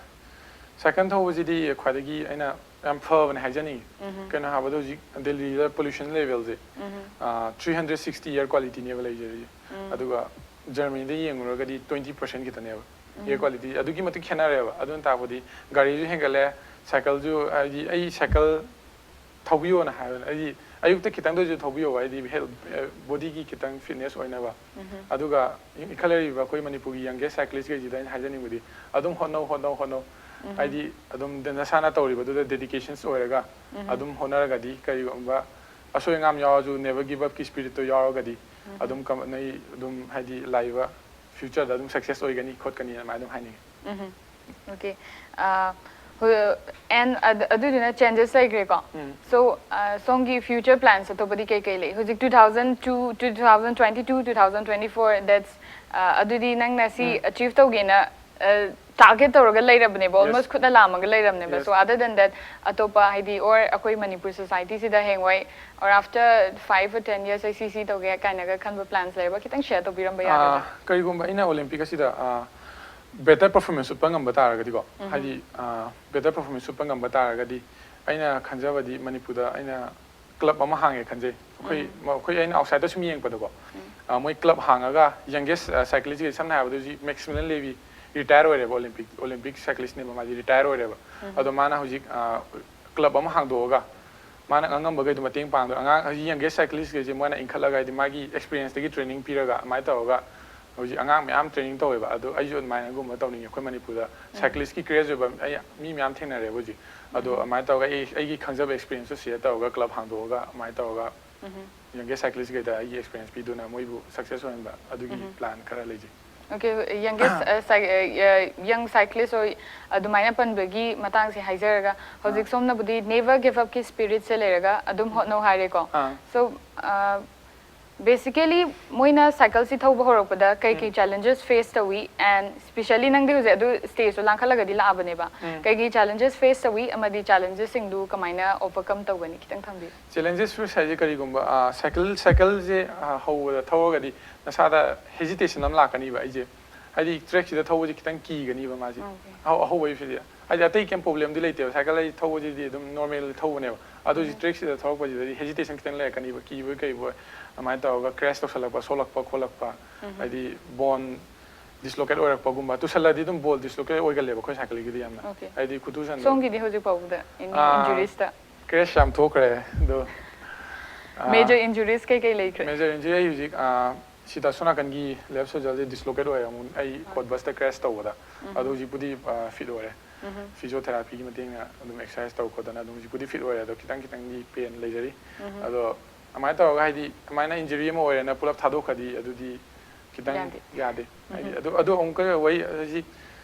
cycle ꯊꯧꯕꯁꯤꯗꯤ ꯈ꯭ꯋꯥꯏꯗꯒꯤ ꯑꯩꯅ ꯌꯥꯝ ꯐꯕꯅꯦ ꯍꯥꯏꯖꯅꯤꯡꯉꯤ꯫ ꯀꯩꯅꯣ ꯍꯥꯏꯕꯗ ꯍꯧꯖꯤꯛ ꯗꯦꯜꯂꯤꯗ pollution levelꯁꯦ three hundred sixty air qualityꯅꯦꯕ ꯂꯩꯖꯔꯤꯁꯦ꯫ ꯑꯗꯨꯒ Germanyꯗ ꯌꯦꯡꯉꯨꯔꯒꯗꯤ twenty percent ꯈꯤꯇꯅꯦꯕ air quality꯫ ꯑꯗꯨꯛꯀꯤ ꯃꯇꯤꯛ ꯈꯦꯠꯅꯔꯦꯕ꯫ ꯑꯗꯨꯅ ꯇꯥꯛꯄꯗꯤ ꯒꯥꯔꯤꯁꯨ ꯍꯦꯟꯒꯠꯂꯦ, cycleꯁꯨ, ꯍꯥꯏꯗꯤ ꯑꯩ cycle ꯊꯧꯕꯤꯌꯣꯅ ꯍꯥꯏꯕꯅꯦ꯫ ꯍꯥꯏꯗꯤ ꯑꯌꯨꯛꯇ ꯈꯤꯇꯪꯗ ꯑꯣꯏꯁꯨ ꯊꯧꯕꯤꯌꯣ, ꯍꯥꯏꯗꯤ health, bodyꯒꯤ ꯈꯤꯇꯪ fitness ꯑꯣꯏꯅꯕ꯫ ꯑꯗꯨꯒ ꯏꯟꯈꯠꯂꯛꯂꯤꯕ ꯑꯩꯈꯣꯏ ꯃꯅꯤꯄꯨꯔꯒꯤ youngest cyclistꯈꯩꯁꯤꯗ ꯑꯩꯅ ꯍꯥꯏꯖꯅꯤꯡꯕꯗꯤ ꯑꯗꯨꯝ ꯍꯣꯠꯅꯧ, ꯍꯣꯠꯅꯧ, ꯍꯣꯠꯅꯧ꯫ ꯍꯥꯏꯗꯤ ꯑꯗꯨꯝ ꯅꯁꯥꯅ ꯇꯧꯔꯤꯕꯗꯨꯗ dedications ꯑꯣꯏꯔꯒ ꯑꯗꯨꯝ ꯍꯣꯠꯅꯔꯒꯗꯤ ꯀꯔꯤꯒꯨꯝꯕ ꯑꯁꯣꯏ ꯑꯉꯥꯝ ꯌꯥꯎꯔꯁꯨ never give upꯀꯤ spiritꯇꯣ ꯌꯥꯎꯔꯒꯗꯤ ꯑꯗꯨꯝ ꯀꯝ-, ꯅꯣꯏ ꯑꯗꯨꯝ ꯍꯥꯏꯗꯤ ꯂꯥꯛꯏꯕ futureꯗ ꯑꯗꯨꯝ success ꯑꯣꯏꯒꯅꯤ ꯈꯣꯠꯀꯅꯤ ꯑꯗꯨꯃꯥꯏꯅ ꯑꯗꯨꯝ ꯍꯥꯏꯅꯤꯡꯉꯤ꯫ Okay. ꯑꯦꯟ ꯑꯗꯨꯗꯨꯅ ꯆꯦꯟꯖꯦꯁ ꯂꯩꯈ꯭ꯔꯦꯀꯣ? So, ꯁꯣꯝꯒꯤ ꯐ꯭ꯌꯨꯆꯔ ꯄ꯭ꯂꯥꯟꯁ ꯑꯇꯣꯞꯄꯗꯤ ꯀꯩ ꯀꯩ ꯂꯩ? ꯍꯧꯖꯤꯛ two thousand two, two thousand twenty two, two thousand twenty four, that's, ꯑꯗꯨꯗꯤ ꯅꯪꯅ ꯁꯤ ꯑꯦꯆꯤꯞ ꯇꯧꯒꯦꯅ ꯇꯥꯔꯒꯦꯠ ꯇꯧꯔꯒ ꯂꯩꯔꯕꯅꯦꯕ, ꯑꯣꯜꯃꯣꯁ ꯈꯨꯠꯅ ꯂꯥꯝꯃꯒ ꯂꯩꯔꯕꯅꯦꯕ꯫ So, other than that, ꯑꯇꯣꯞꯄ ꯍꯥꯏꯗꯤ, ꯑꯣꯔ ꯑꯩꯈꯣꯏ ꯃꯅꯤꯄꯨꯔ ꯁꯣꯁꯥꯏꯇꯤꯁꯤꯗ ꯍꯌꯦꯡꯋꯥꯏ, or after five or ten years ꯑꯩ ꯁꯤ ꯁꯤ ꯇꯧꯒꯦ ꯀꯥꯏꯅꯒ ꯈꯟꯕ ꯄ꯭ꯂꯥꯟꯁ ꯂꯩꯔꯕ? ꯈꯤꯇꯪ ꯁꯤꯌꯔ ꯇꯧꯕꯤꯔꯝꯕ ꯌꯥꯒꯗ꯭ꯔꯥ? ꯀꯔꯤꯒꯨꯝꯕ ꯑꯩꯅ ꯑꯣꯂꯦꯝꯄꯤꯛ ꯑꯁꯤꯗ ꯕꯦꯇꯔ ꯄꯔꯐꯣꯔꯃꯦꯟꯁ ꯎꯠꯄ ꯉꯝꯕ ꯇꯥꯔꯒꯗꯤꯀꯣ, ꯍꯥꯏꯗꯤ ꯕꯦꯇꯔ ꯄꯔꯐꯣꯔꯃꯦꯟꯁ ꯎꯠꯄ ꯉꯝꯕ ꯇꯥꯔꯒꯗꯤ, ꯑꯩꯅ ꯈꯟꯖꯕꯗꯤ ꯃꯅꯤꯄꯨꯔꯗ ꯑꯩꯅ ꯀ꯭ꯂꯕ ꯑꯃ ꯍꯥꯡꯉꯦ ꯈꯟꯖꯩ꯫ ꯑꯩꯈꯣꯏ ꯑꯩꯈꯣꯏ ꯑꯩꯅ ꯑꯥꯎꯠꯁꯥꯏꯗꯇ ꯁꯨꯝ ꯌꯦꯡꯉꯛꯄꯗꯀꯣ, ꯃꯣꯏ ꯀ꯭ꯂꯕ ꯍꯥꯡꯉꯒ ꯌꯪꯒꯦꯁ ꯁꯥꯏꯀ꯭ꯂꯤꯁꯀꯤ, ꯁꯝꯅ ꯍꯥꯏꯔꯕꯗ ꯍꯧꯖꯤꯛ ꯃꯦꯛꯁꯤꯃꯤꯂꯤꯌꯟ ꯂꯦꯕꯤ ꯔꯤꯇꯥꯌꯔ ꯑꯣꯏꯔꯦꯕ, ꯑꯣꯂꯦꯝꯄꯤꯛ ꯑꯣꯂꯦꯝꯄꯤꯛ ꯁꯥꯏꯀ꯭ꯂꯤꯁꯅꯦꯕ, ꯃꯥꯗꯤ ꯔꯤꯇꯥꯌꯔ ꯑꯣꯏꯔꯦꯕ꯫ ꯑꯗꯣ ꯃꯥꯅ ꯍꯧꯖꯤꯛ ꯀ꯭ꯂꯕ ꯑꯃ ꯍꯥꯡꯗꯣꯛꯑꯒ ꯃꯥꯅ ꯑꯉꯝꯕꯈꯩꯗꯣ ꯃꯇꯦꯡ ꯄꯥꯡꯗꯣꯏ꯫ ꯑꯉꯥꯡ ꯍꯧꯖꯤꯛ ꯌꯪꯒꯦꯁ ꯁꯥꯏꯀ꯭ꯂꯤꯁꯈꯩꯁꯦ ꯃꯣꯏꯅ ꯏꯟꯈꯠꯂꯒ, ꯍꯥꯏꯗꯤ ꯃꯥꯒꯤ ꯑꯦꯛꯁꯄꯤꯔꯤꯌꯦꯟꯁꯇꯒꯤ ꯇ꯭ꯔꯦꯅꯤꯡ ꯄꯤꯔꯒ ꯑꯗꯨꯃꯥꯏꯅ ꯇꯧꯔꯒ ꯍꯧꯖꯤꯛ ꯑꯉꯥꯡ ꯃꯌꯥꯝ ꯇ꯭ꯔꯦꯅꯤꯡ ꯇꯧꯋꯦꯕ꯫ ꯑꯗꯣ ꯑꯩꯁꯨ ꯑꯗꯨꯃꯥꯏꯅꯒꯨꯝꯕ ꯇꯧꯅꯤꯡꯉꯦ꯫ ꯑꯩꯈꯣꯏ ꯃꯅꯤꯄꯨꯔꯗ ꯁꯥꯏꯀ꯭ꯂꯤꯁꯀꯤ ꯀ꯭ꯔꯦꯖ ꯑꯣꯏꯕ ꯑꯩ ꯃꯤ ꯃꯌꯥꯝ ꯊꯦꯡꯅꯔꯦꯕ ꯍꯧꯖꯤꯛ꯫ ꯑꯗꯣ ꯑꯗꯨꯃꯥꯏꯅ ꯇꯧꯔꯒ ꯑꯩ ꯑꯩꯒꯤ ꯈꯪꯖꯕ ꯑꯦꯛꯁꯄꯤꯔꯤꯌꯦꯟꯁꯇꯣ ꯁꯤꯌꯔ ꯇꯧꯔꯒ ꯀ꯭ꯂꯕ ꯍꯥꯡꯗꯣꯛꯑꯒ ꯑꯗꯨꯃꯥꯏꯅ ꯇꯧꯔꯒ ꯌꯪꯒꯦꯁ ꯁꯥꯏꯀ꯭ꯂꯤꯁꯈꯩꯗ ꯑꯩꯒꯤ ꯑꯦꯛꯁꯄꯤꯔꯤꯌꯦꯟꯁ ꯄꯤꯗꯨꯅ ꯃꯣꯏꯕꯨ ꯁꯛꯁꯦꯁ ꯑꯣꯏꯍꯟꯕ ꯑꯗꯨꯒꯤ ꯄ꯭ꯂꯥꯟ ꯈꯔ ꯂꯩꯖꯩ꯫ Okay, youngest, uh, young cyclist ꯑꯣꯏ ꯑꯗꯨꯃꯥꯏꯅ ꯄꯟꯕꯒꯤ ꯃꯇꯥꯡꯁꯦ ꯍꯥꯏꯖꯔꯒ, ꯍꯧꯖꯤꯛ ꯁꯣꯝꯅꯕꯨꯗꯤ never give upꯀꯤ ꯁ꯭ꯄꯤꯔꯤꯠꯁꯦ ꯂꯩꯔꯒ ꯑꯗꯨꯝ ꯍꯣꯠꯅꯧ ꯍꯥꯏꯔꯦꯀꯣ꯫ ꯑꯥ꯫ So, basically, ꯃꯣꯏꯅ ꯁꯥꯏꯀꯜꯁꯤ ꯊꯧꯕ ꯍꯧꯔꯛꯄꯗ ꯀꯩ ꯀꯩ ꯆꯦꯂꯦꯟꯖꯦꯁ ꯐꯦꯁ ꯇꯧꯏ? And specially ꯅꯪꯗꯤ ꯍꯧꯖꯤꯛ ꯑꯗꯨ ꯁ꯭ꯇꯦꯖꯇꯣ ꯂꯥꯡꯈꯠꯂꯒꯗꯤ ꯂꯥꯛꯑꯕꯅꯦꯕ꯫ ꯀꯩ ꯀꯩ ꯆꯦꯂꯦꯟꯖꯦꯁ ꯐꯦꯁ ꯇꯧꯏ ꯑꯃꯗꯤ ꯆꯦꯂꯦꯟꯖꯦꯁꯁꯤꯡꯗꯨ ꯀꯃꯥꯏꯅ ꯑꯣꯚꯔꯀꯝ ꯇꯧꯒꯅꯤ? ꯈꯤꯇꯪ ꯊꯝꯕꯤꯌꯨ꯫ ꯆꯦꯂꯦꯟꯖꯦꯁ ꯐꯦꯁ ꯍꯥꯏꯁꯦ ꯀꯔꯤꯒꯨꯝꯕ, ꯑꯥ, ꯁꯥꯏꯀꯜ ꯁꯥꯏꯀꯜꯁꯦ, ꯑꯥ, ꯍꯧꯕꯗ ꯊꯧꯔꯒꯗꯤ ꯅꯁꯥꯗ ꯍꯦꯖꯤꯇꯦꯁꯟ ꯑꯃ ꯂꯥꯛꯀꯅꯤꯕ꯫ ꯑꯩꯁꯦ ꯍꯥꯏꯗꯤ ꯇ꯭ꯔꯦꯛꯁꯤꯗ ꯊꯧꯕꯁꯦ ꯈꯤꯇꯪ ꯀꯤꯒꯅꯤꯕ ꯃꯥꯁꯦ꯫ ꯑꯍꯧ ꯑꯍꯧꯕꯒꯤꯁꯤꯗꯤ ꯍꯥꯏꯗꯤ ꯑꯇꯩ ꯀꯩꯝ ꯄ꯭ꯔꯣꯕ꯭ꯂꯦꯝꯗꯤ ꯂꯩꯇꯦꯕ, ꯁꯥꯏꯀꯜ ꯑꯩ ꯊꯧꯕꯁꯤꯗꯤ ꯑꯗꯨꯝ ꯅꯣꯔꯃꯦꯜ ꯊꯧꯕꯅꯦꯕ꯫ ꯑꯗꯨ ꯍꯧꯖꯤꯛ ꯇ꯭ꯔꯦꯛꯁꯤꯗ ꯊꯧꯔꯛꯄꯁꯤꯗꯗꯤ ꯍꯦꯖꯤꯇꯦꯁꯟ ꯈꯤꯇꯪ ꯂꯩꯔꯛꯀꯅꯤꯕ, ꯀꯤꯕꯣꯏ ꯀꯩꯕꯣꯏ ꯑꯗꯨꯃꯥꯏꯅ ꯇꯧꯔꯒ ꯀ꯭ꯔꯦꯁ ꯇꯧꯁꯜꯂꯛꯄ, ꯁꯣꯛꯂꯛꯄ ꯈꯣꯠꯂꯛꯄ, ꯍꯥꯏꯗꯤ ꯕꯣꯟ ꯗꯤꯁꯂꯣꯀꯦꯠ ꯑꯣꯏꯔꯛꯄꯒꯨꯝꯕ꯫ ꯇꯨꯁꯜꯂꯗꯤ ꯑꯗꯨꯝ ꯕꯣꯜ ꯗꯤꯁꯂꯣꯀꯦꯠ ꯑꯣꯏꯒꯜꯂꯦꯕ ꯑꯩꯈꯣꯏ ꯁꯥꯏꯀꯜꯒꯤꯗꯤ ꯌꯥꯝꯅ꯫ Okay. ꯍꯥꯏꯗꯤ ꯈꯨꯇꯨꯁꯟꯗꯣ꯫ ꯁꯣꯝꯒꯤꯗꯤ ꯍꯧꯖꯤꯛ ꯐꯥꯎꯕꯗ any ꯑꯥ, injuriesꯇ? ꯀ꯭ꯔꯦꯁ ꯌꯥꯝ ꯊꯣꯛꯈ꯭ꯔꯦ ꯑꯗꯣ꯫ Major injuries ꯀꯩ ꯀꯩ ꯂꯩꯈ꯭ꯔꯦ? Major injury ꯑꯩ ꯍꯧꯖꯤꯛ, ꯑꯥ, ꯁꯤꯗ ꯑꯁꯣꯝ ꯅꯥꯀꯟꯒꯤ ꯂꯦꯐ ꯁꯣꯜꯖꯔꯁꯦ ꯗꯤꯁꯂꯣꯀꯦꯠ ꯑꯣꯏꯔꯦ ꯑꯃꯨꯛ, ꯑꯩ ꯀꯣꯠ ꯕꯁꯇ ꯀ꯭ꯔꯦꯁ ꯇꯧꯕꯗ꯫ ꯑꯗꯣ ꯍꯧꯖꯤꯛꯄꯨꯗꯤ, ꯑꯥ, ꯐꯤꯠ ꯑꯣꯏꯔꯦ꯫ ꯐꯤꯖꯤꯌꯣꯊꯦꯔꯥꯄꯤꯒꯤ ꯃꯇꯦꯡꯅ ꯑꯗꯨꯝ ꯑꯦꯛꯁꯔꯁꯥꯏꯁ ꯇꯧ ꯈꯣꯠꯇꯅ ꯑꯗꯨꯝ ꯍꯧꯖꯤꯛꯄꯨꯗꯤ ꯐꯤꯠ ꯑꯣꯏꯔꯦ, ꯑꯗꯣ ꯈꯤꯇꯪ ꯈꯤꯇꯪꯗꯤ ꯄꯦꯟ ꯂꯩꯖꯔꯤ꯫ ꯑꯗꯣ ꯑꯗꯨꯃꯥꯏꯅ ꯇꯧꯔꯒ ꯍꯥꯏꯗꯤ ꯑꯗꯨꯃꯥꯏꯅ ꯏꯟꯖꯨꯔꯤ ꯑꯃ ꯑꯣꯏꯔꯦꯅ ꯄꯨꯂꯞ ꯊꯥꯗꯣꯛꯈ꯭ꯔꯗꯤ ꯑꯗꯨꯗꯤ ꯈꯤꯇꯪ ꯌꯥꯗꯦ꯫ ꯍꯥꯏꯗꯤ ꯑꯗꯨ ꯑꯗꯨ ꯑꯃꯨꯛꯀ ꯋꯥꯔꯤ ꯍꯧꯖꯤꯛ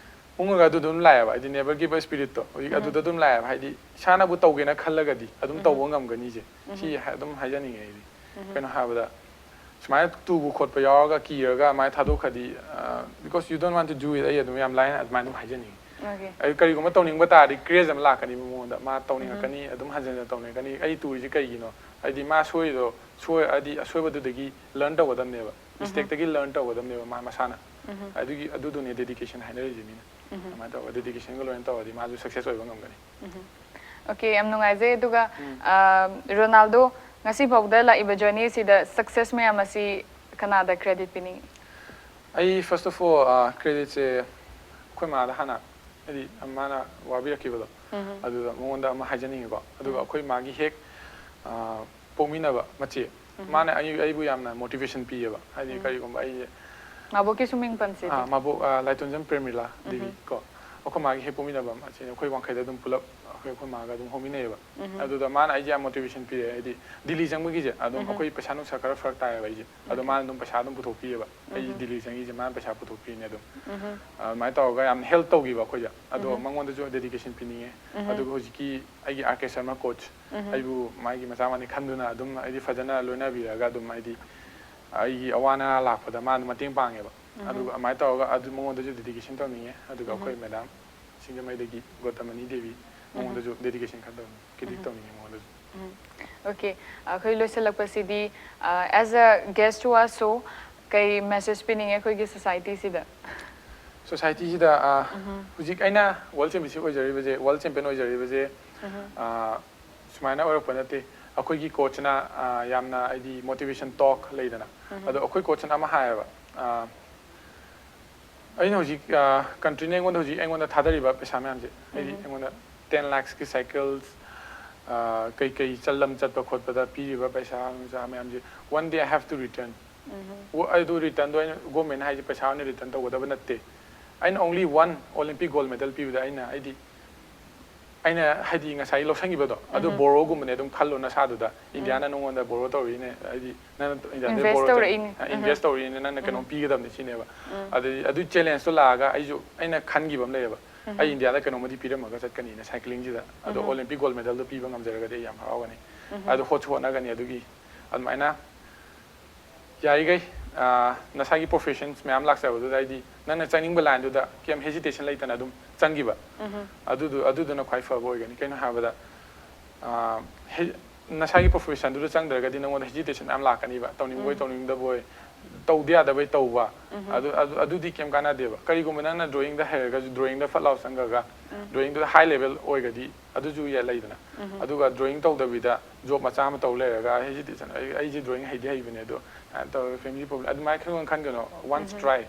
ꯎꯪꯉꯒ ꯑꯗꯨ ꯑꯗꯨꯝ ꯂꯥꯛꯑꯦꯕ, ꯍꯥꯏꯗꯤ never give up spirit ꯇꯣ ꯍꯧꯖꯤꯛ ꯑꯗꯨꯗ ꯑꯗꯨꯝ ꯂꯥꯛꯑꯦꯕ, ꯍꯥꯏꯗꯤ ꯏꯁꯥꯅꯕꯨ ꯇꯧꯒꯦꯅ ꯈꯜꯂꯒꯗꯤ ꯑꯗꯨꯝ ꯇꯧꯕ ꯉꯝꯒꯅꯤꯁꯦ꯫ ꯁꯤ ꯍꯥꯏ- ꯑꯗꯨꯝ ꯍꯥꯏꯖꯅꯤꯡꯉꯦ ꯑꯩꯗꯤ꯫ ꯀꯩꯅꯣ ꯍꯥꯏꯕꯗ, ꯁꯨꯃꯥꯏꯅ ꯇꯨꯕ ꯈꯣꯠꯄ ꯌꯥꯎꯔꯒ ꯀꯤꯔꯒ ꯑꯗꯨꯃꯥꯏꯅ ꯊꯥꯗꯣꯛꯈ꯭ꯔꯗꯤ, because you don't want to do it, ꯑꯩ ꯑꯗꯨꯝ ꯌꯥꯝ ꯂꯥꯏꯅ ꯑꯗꯨꯃꯥꯏꯅ ꯑꯗꯨꯝ ꯍꯥꯏꯖꯅꯤꯡꯉꯤ꯫ Okay. ꯑꯩ ꯀꯔꯤꯒꯨꯝꯕ ꯇꯧꯅꯤꯡꯕ ꯇꯥꯔꯗꯤ craze ꯑꯃ ꯂꯥꯛꯀꯅꯤꯕ ꯃꯉꯣꯟꯗ, ꯃꯥ ꯇꯧꯅꯤꯡꯉꯛꯀꯅꯤ, ꯑꯗꯨꯝ ꯍꯟꯖꯟ ꯍꯟꯖꯟ ꯇꯧꯅꯤꯡꯉꯛꯀꯅꯤ꯫ ꯑꯩ ꯇꯨꯔꯤꯁꯤ ꯀꯩꯒꯤꯅꯣ? ꯍꯥꯏꯗꯤ ꯃꯥ ꯁꯣꯏꯔꯤꯗꯣ, ꯁꯣꯏ-, ꯍꯥꯏꯗꯤ ꯑꯁꯣꯏꯕꯗꯨꯗꯒꯤ learn ꯇꯧꯒꯗꯕꯅꯦꯕ, mistake ꯇꯒꯤ learn ꯇꯧꯒꯗꯕꯅꯦꯕ ꯃꯥ ꯃꯁꯥꯅ꯫ ꯑꯗꯨꯒꯤ, ꯑꯗꯨꯗꯨꯅꯦ dedication ꯍꯥꯏꯅꯔꯤꯁꯦ ꯃꯤꯅ꯫ ꯑꯗꯨꯃꯥꯏꯅ ꯇꯧꯔꯒ dedication ꯒ ꯂꯣꯏꯅ ꯇꯧꯔꯗꯤ ꯃꯥꯁꯨ success ꯑꯣꯏꯕ ꯉꯝꯒꯅꯤ꯫ Okay, ꯌꯥꯝ ꯅꯨꯡꯉꯥꯏꯖꯩ꯫ ꯑꯗꯨꯒ, ꯑ, ꯔꯣꯅꯥꯜꯗꯣ ꯉꯁꯤ ꯐꯥꯎꯗ ꯂꯥꯛꯏꯕ journey ꯁꯤꯗ success ꯃꯌꯥꯝ ꯑꯁꯤ ꯀꯅꯥꯗ credit ꯄꯤꯅꯤꯡꯉꯤ? ꯑꯩ first of all, ꯑ, credit ꯁꯦ ꯑꯩꯈꯣꯏ ꯃꯥꯗ ꯍꯥꯟꯅ, ꯍꯥꯏꯗꯤ ꯃꯥꯅ ꯋꯥꯕꯤꯔꯛꯈꯤꯕꯗꯣ, ꯑꯗꯨꯗ ꯃꯉꯣꯟꯗ ꯑꯃ ꯍꯥꯏꯖꯅꯤꯡꯉꯤꯀꯣ꯫ ꯑꯗꯨꯒ ꯑꯩꯈꯣꯏ ꯃꯥꯒꯤ ꯍꯦꯛ, ꯑ, ꯄꯣꯛꯃꯤꯟꯅꯕ ꯃꯆꯦ, ꯃꯥꯅ ꯑꯩ, ꯑꯩꯕꯨ ꯌꯥꯝꯅ motivation ꯄꯤꯌꯦꯕ, ꯍꯥꯏꯗꯤ ꯀꯔꯤꯒꯨꯝꯕ ꯑꯩꯁꯦ ꯃꯥꯕꯣꯛꯀꯤꯁꯨ ꯃꯤꯡ ꯄꯟꯁꯤꯗꯤ꯫ ꯑꯥ, ꯃꯕꯣꯛ, ꯑꯥ, ꯂꯥꯏꯇꯣꯟꯖꯝ ꯄ꯭ꯔꯦꯃꯤꯂꯥ ꯗꯦꯕꯤ ꯀꯣ, ꯑꯩꯈꯣꯏ ꯃꯥꯒꯤ ꯍꯦꯛ ꯄꯣꯛꯃꯤꯟꯅꯕ ꯃꯆꯦꯅꯦ꯫ ꯑꯩꯈꯣꯏ ꯋꯥꯡꯈꯩꯗ ꯑꯗꯨꯝ ꯄꯨꯂꯞ ꯑꯩꯈꯣꯏ, ꯑꯩꯈꯣꯏ ꯃꯥꯒ ꯑꯗꯨꯝ ꯍꯧꯃꯤꯟꯅꯩꯌꯦꯕ꯫ ꯑꯗꯨꯗ ꯃꯥꯅ ꯑꯩꯁꯦ ꯌꯥꯝ motivation ꯄꯤꯔꯛꯑꯦ, ꯍꯥꯏꯗꯤ ꯗꯤꯜꯂꯤ ꯆꯪꯕꯒꯤꯁꯦ ꯑꯗꯨꯝ ꯑꯩꯈꯣꯏ ꯄꯩꯁꯥ ꯅꯨꯡꯁꯥ ꯈꯔ ꯐꯔꯛ ꯇꯥꯏꯌꯦꯕ ꯑꯩꯁꯦ, ꯑꯗꯣ ꯃꯥꯅ ꯑꯗꯨꯝ ꯄꯩꯁꯥ ꯑꯗꯨꯝ ꯄꯨꯊꯣꯛꯄꯤꯌꯦꯕ꯫ ꯑꯩ ꯗꯤꯜꯂꯤ ꯆꯪꯉꯤꯁꯦ ꯃꯥꯅ ꯄꯩꯁꯥ ꯄꯨꯊꯣꯛꯄꯤꯔꯤꯅꯦ ꯑꯗꯨꯝ꯫ ꯑꯗꯨꯃꯥꯏꯅ ꯇꯧꯔꯒ ꯌꯥꯝ help ꯇꯧꯈꯤꯕ ꯑꯩꯈꯣꯏꯁꯦ꯫ ꯑꯗꯣ ꯃꯉꯣꯟꯗꯁꯨ dedication ꯄꯤꯅꯤꯡꯉꯦ꯫ ꯑꯗꯨꯒ ꯍꯧꯖꯤꯛꯀꯤ ꯑꯩꯒꯤ ꯑꯥꯔ ꯀꯦ ꯁꯔꯃ coach, ꯑꯩꯕꯨ ꯃꯥꯒꯤ ꯃꯆꯥ ꯃꯥꯅꯤ ꯈꯟꯗꯨꯅ ꯑꯗꯨꯝ ꯑꯩꯗꯤ ꯐꯖꯅ ꯂꯣꯏꯅꯕꯤꯔꯒ ꯑꯗꯨꯝ ꯑꯩꯗꯤ ꯑꯩꯒꯤ ꯑꯋꯥ ꯑꯅꯥ ꯂꯥꯛꯄꯗ ꯃꯥ ꯑꯗꯨꯝ ꯃꯇꯦꯡ ꯄꯥꯡꯉꯦꯕ꯫ ꯑꯗꯨꯒ ꯑꯗꯨꯃꯥꯏꯅ ꯇꯧꯔꯒ ꯑꯗꯨ ꯃꯉꯣꯟꯗꯁꯨ dedication ꯇꯧꯅꯤꯡꯉꯦ꯫ ꯑꯗꯨꯒ ꯑꯩꯈꯣꯏ madam ꯁꯤꯡꯖꯃꯩꯗꯒꯤ ꯒꯣꯇꯃꯅꯤ ꯗꯦꯕꯤ, ꯃꯉꯣꯟꯗꯁꯨ dedication ꯈꯔ ꯇꯧꯅꯤꯡꯉꯦ, credit ꯇꯧꯅꯤꯡꯉꯦ ꯃꯉꯣꯟꯗꯁꯨ꯫ Okay, ꯑꯩꯈꯣꯏ ꯂꯣꯏꯁꯤꯜꯂꯛꯄꯁꯤꯗꯤ, ꯑ, as a guest to our show, ꯀꯩ message ꯄꯤꯅꯤꯡꯉꯦ ꯑꯩꯈꯣꯏꯒꯤ society ꯁꯤꯗ? Society ꯁꯤꯗ, ꯑ, ꯍꯧꯖꯤꯛ ꯑꯩꯅ world championship ꯑꯣꯏꯖꯔꯤꯕꯁꯦ, world champion ꯑꯣꯏꯖꯔꯤꯕꯁꯦ, ꯑ, ꯁꯨꯃꯥꯏꯅ ꯑꯣꯏꯔꯛꯄ ꯅꯠꯇꯦ꯫ ꯑꯩꯈꯣꯏꯒꯤ coach ꯅ, ꯑ, ꯌꯥꯝꯅ, ꯍꯥꯏꯗꯤ, motivation talk ꯂꯩꯗꯅ, ꯑꯗꯣ ꯑꯩꯈꯣꯏ coach ꯅ ꯑꯃ ꯍꯥꯏꯌꯦꯕ, ꯑ, ꯑꯩꯅ ꯍꯧꯖꯤꯛ, ꯑ, country ꯅ ꯑꯩꯉꯣꯟꯗ ꯍꯧꯖꯤꯛ ꯑꯩꯉꯣꯟꯗ ꯊꯥꯗꯔꯤꯕ ꯄꯩꯁꯥ ꯃꯌꯥꯝꯁꯦ, ꯑꯩꯗꯤ ꯑꯩꯉꯣꯟꯗ ten lakhs ꯀꯤ cycles, ꯑ, ꯀꯩꯀꯩ ꯆꯠꯂꯝ ꯆꯠꯄ ꯈꯣꯠꯄꯗ ꯄꯤꯔꯤꯕ ꯄꯩꯁꯥ ꯅꯨꯡꯁꯥ ꯃꯌꯥꯝꯁꯦ, one day I have to return. ꯑꯣ, ꯑꯩ ꯑꯗꯨ return ꯗꯣ ꯑꯩꯅ, government ꯍꯥꯏꯁꯦ ꯄꯩꯁꯥ ꯑꯣꯏꯅ return ꯇꯧꯒꯗꯕ ꯅꯠꯇꯦ꯫ ꯑꯩꯅ only one Olympic gold medal ꯄꯤꯕꯗ ꯑꯩꯅ, ꯑꯩꯗꯤ, ꯑꯩꯅ ꯍꯥꯏꯗꯤ ꯉꯁꯥꯏ ꯂꯧꯁꯟꯈꯤꯕꯗꯣ ꯑꯗꯨ ꯕꯣꯔꯣꯒꯨꯝꯕꯅꯦ ꯑꯗꯨꯝ ꯈꯜꯂꯣ ꯅꯁꯥꯗꯨꯗ, ꯏꯟꯗꯤꯌꯥꯅ ꯅꯉꯣꯟꯗ ꯕꯣꯔꯣ ꯇꯧꯔꯤꯅꯦ, ꯍꯥꯏꯗꯤ ꯅꯪꯅ ꯏꯟꯗꯤꯌꯥꯗ Invest ꯕꯣꯔꯣ ꯇꯧꯔꯛꯏꯅꯦ. ꯏꯟꯚꯦꯁ ꯇꯧꯔꯤꯅꯦ, ꯅꯪꯅ ꯀꯩꯅꯣꯝ ꯄꯤꯒꯗꯕꯅꯤ ꯁꯤꯅꯦꯕ꯫ ꯑꯗꯨꯗꯤ ꯑꯗꯨ ꯆꯦꯂꯦꯟꯖꯇꯣ ꯂꯥꯛꯑꯒ ꯑꯩꯁꯨ ꯑꯩꯅ ꯈꯟꯈꯤꯕ ꯑꯃ ꯂꯩꯌꯦꯕ, ꯑꯩ ꯏꯟꯗꯤꯌꯥꯗ ꯀꯩꯅꯣꯝꯃꯗꯤ ꯄꯤꯔꯝꯃꯒ ꯆꯠꯀꯅꯤꯅ ꯁꯥꯏꯀ꯭ꯂꯤꯡꯁꯤꯗ꯫ ꯑꯗꯣ ꯑꯣꯂꯤꯝꯄꯤꯛ ꯒꯣꯜ ꯃꯦꯗꯜꯗꯣ ꯄꯤꯕ ꯉꯝꯖꯔꯒꯗꯤ ꯑꯩ ꯌꯥꯝ ꯍꯔꯥꯎꯒꯅꯤ꯫ ꯑꯗꯣ ꯍꯣꯠꯁꯨ ꯍꯣꯠꯅꯒꯅꯤ ꯑꯗꯨꯒꯤ꯫ ꯑꯗꯨꯃꯥꯏꯅ ꯌꯥꯔꯤꯈꯩ ꯅꯁꯥꯒꯤ ꯄ꯭ꯔꯣꯐꯦꯁꯟꯁ ꯃꯌꯥꯝ ꯂꯥꯛꯆꯕꯗꯨꯗ ꯍꯥꯏꯗꯤ ꯅꯪꯅ ꯆꯪꯅꯤꯡꯕ ꯂꯥꯏꯟꯗꯨꯗ ꯀꯩꯝ ꯍꯦꯖꯤꯇꯦꯁꯟ ꯂꯩꯇꯅ ꯑꯗꯨꯝ ꯆꯪꯈꯤꯕ꯫ ꯑꯗꯨꯗꯨ ꯑꯗꯨꯗꯨꯅ ꯈ꯭ꯋꯥꯏ ꯐꯕ ꯑꯣꯏꯒꯅꯤ꯫ ꯀꯩꯅꯣ ꯍꯥꯏꯕꯗ ꯅꯁꯥꯒꯤ ꯄ꯭ꯔꯣꯐꯦꯁꯟꯗꯨꯗ ꯆꯪꯗ꯭ꯔꯒꯗꯤ ꯅꯪꯉꯣꯟꯗ ꯍꯦꯖꯤꯇꯦꯁꯟ ꯃꯌꯥꯝ ꯂꯥꯛꯀꯅꯤꯕ, ꯇꯧꯅꯤꯡꯕꯣꯏ ꯇꯧꯅꯤꯡꯗꯕꯣꯏ, ꯇꯧꯗ ꯌꯥꯗꯕꯩ ꯇꯧꯕ꯫ ꯑꯗꯨ ꯑꯗꯨ ꯑꯗꯨꯗꯤ ꯀꯩꯝ ꯀꯥꯟꯅꯗꯦꯕ꯫ ꯀꯔꯤꯒꯨꯝꯕ ꯅꯪꯅ ꯗ꯭ꯔꯣꯌꯤꯡꯗ ꯍꯩꯔꯒꯁꯨ ꯗ꯭ꯔꯣꯌꯤꯡꯗ ꯐꯠ ꯂꯥꯎ ꯆꯪꯈ꯭ꯔꯒ ꯗ꯭ꯔꯣꯌꯤꯡꯗꯨꯗ ꯍꯥꯏ ꯂꯦꯚꯦꯜ ꯑꯣꯏꯔꯒꯗꯤ ꯑꯗꯨꯁꯨ ꯌꯥ- ꯂꯩꯗꯅ꯫ ꯑꯗꯨꯒ ꯗ꯭ꯔꯣꯌꯤꯡ ꯇꯧꯗꯕꯤꯗ ꯖꯣꯕ ꯃꯆꯥ ꯑꯃ ꯇꯧ ꯂꯩꯔꯒ ꯍꯦꯖꯤꯇꯦꯁꯟ, ꯑꯩ ꯑꯩꯁꯦ ꯗ꯭ꯔꯣꯌꯤꯡ ꯍꯩꯗꯤ ꯍꯩꯕꯅꯦ ꯑꯗꯣ ꯀꯩꯅꯣ ꯇꯧꯔꯒ ꯐꯦꯃꯤꯂꯤ ꯄ꯭ꯔꯣꯕ꯭ꯂꯦꯝ ꯑꯗꯨꯃꯥꯏꯅ ꯈꯟꯒꯅꯨ ꯈꯟꯒꯅꯣ꯫ ꯋꯥꯟꯁ ꯇ꯭ꯔꯥꯏ꯫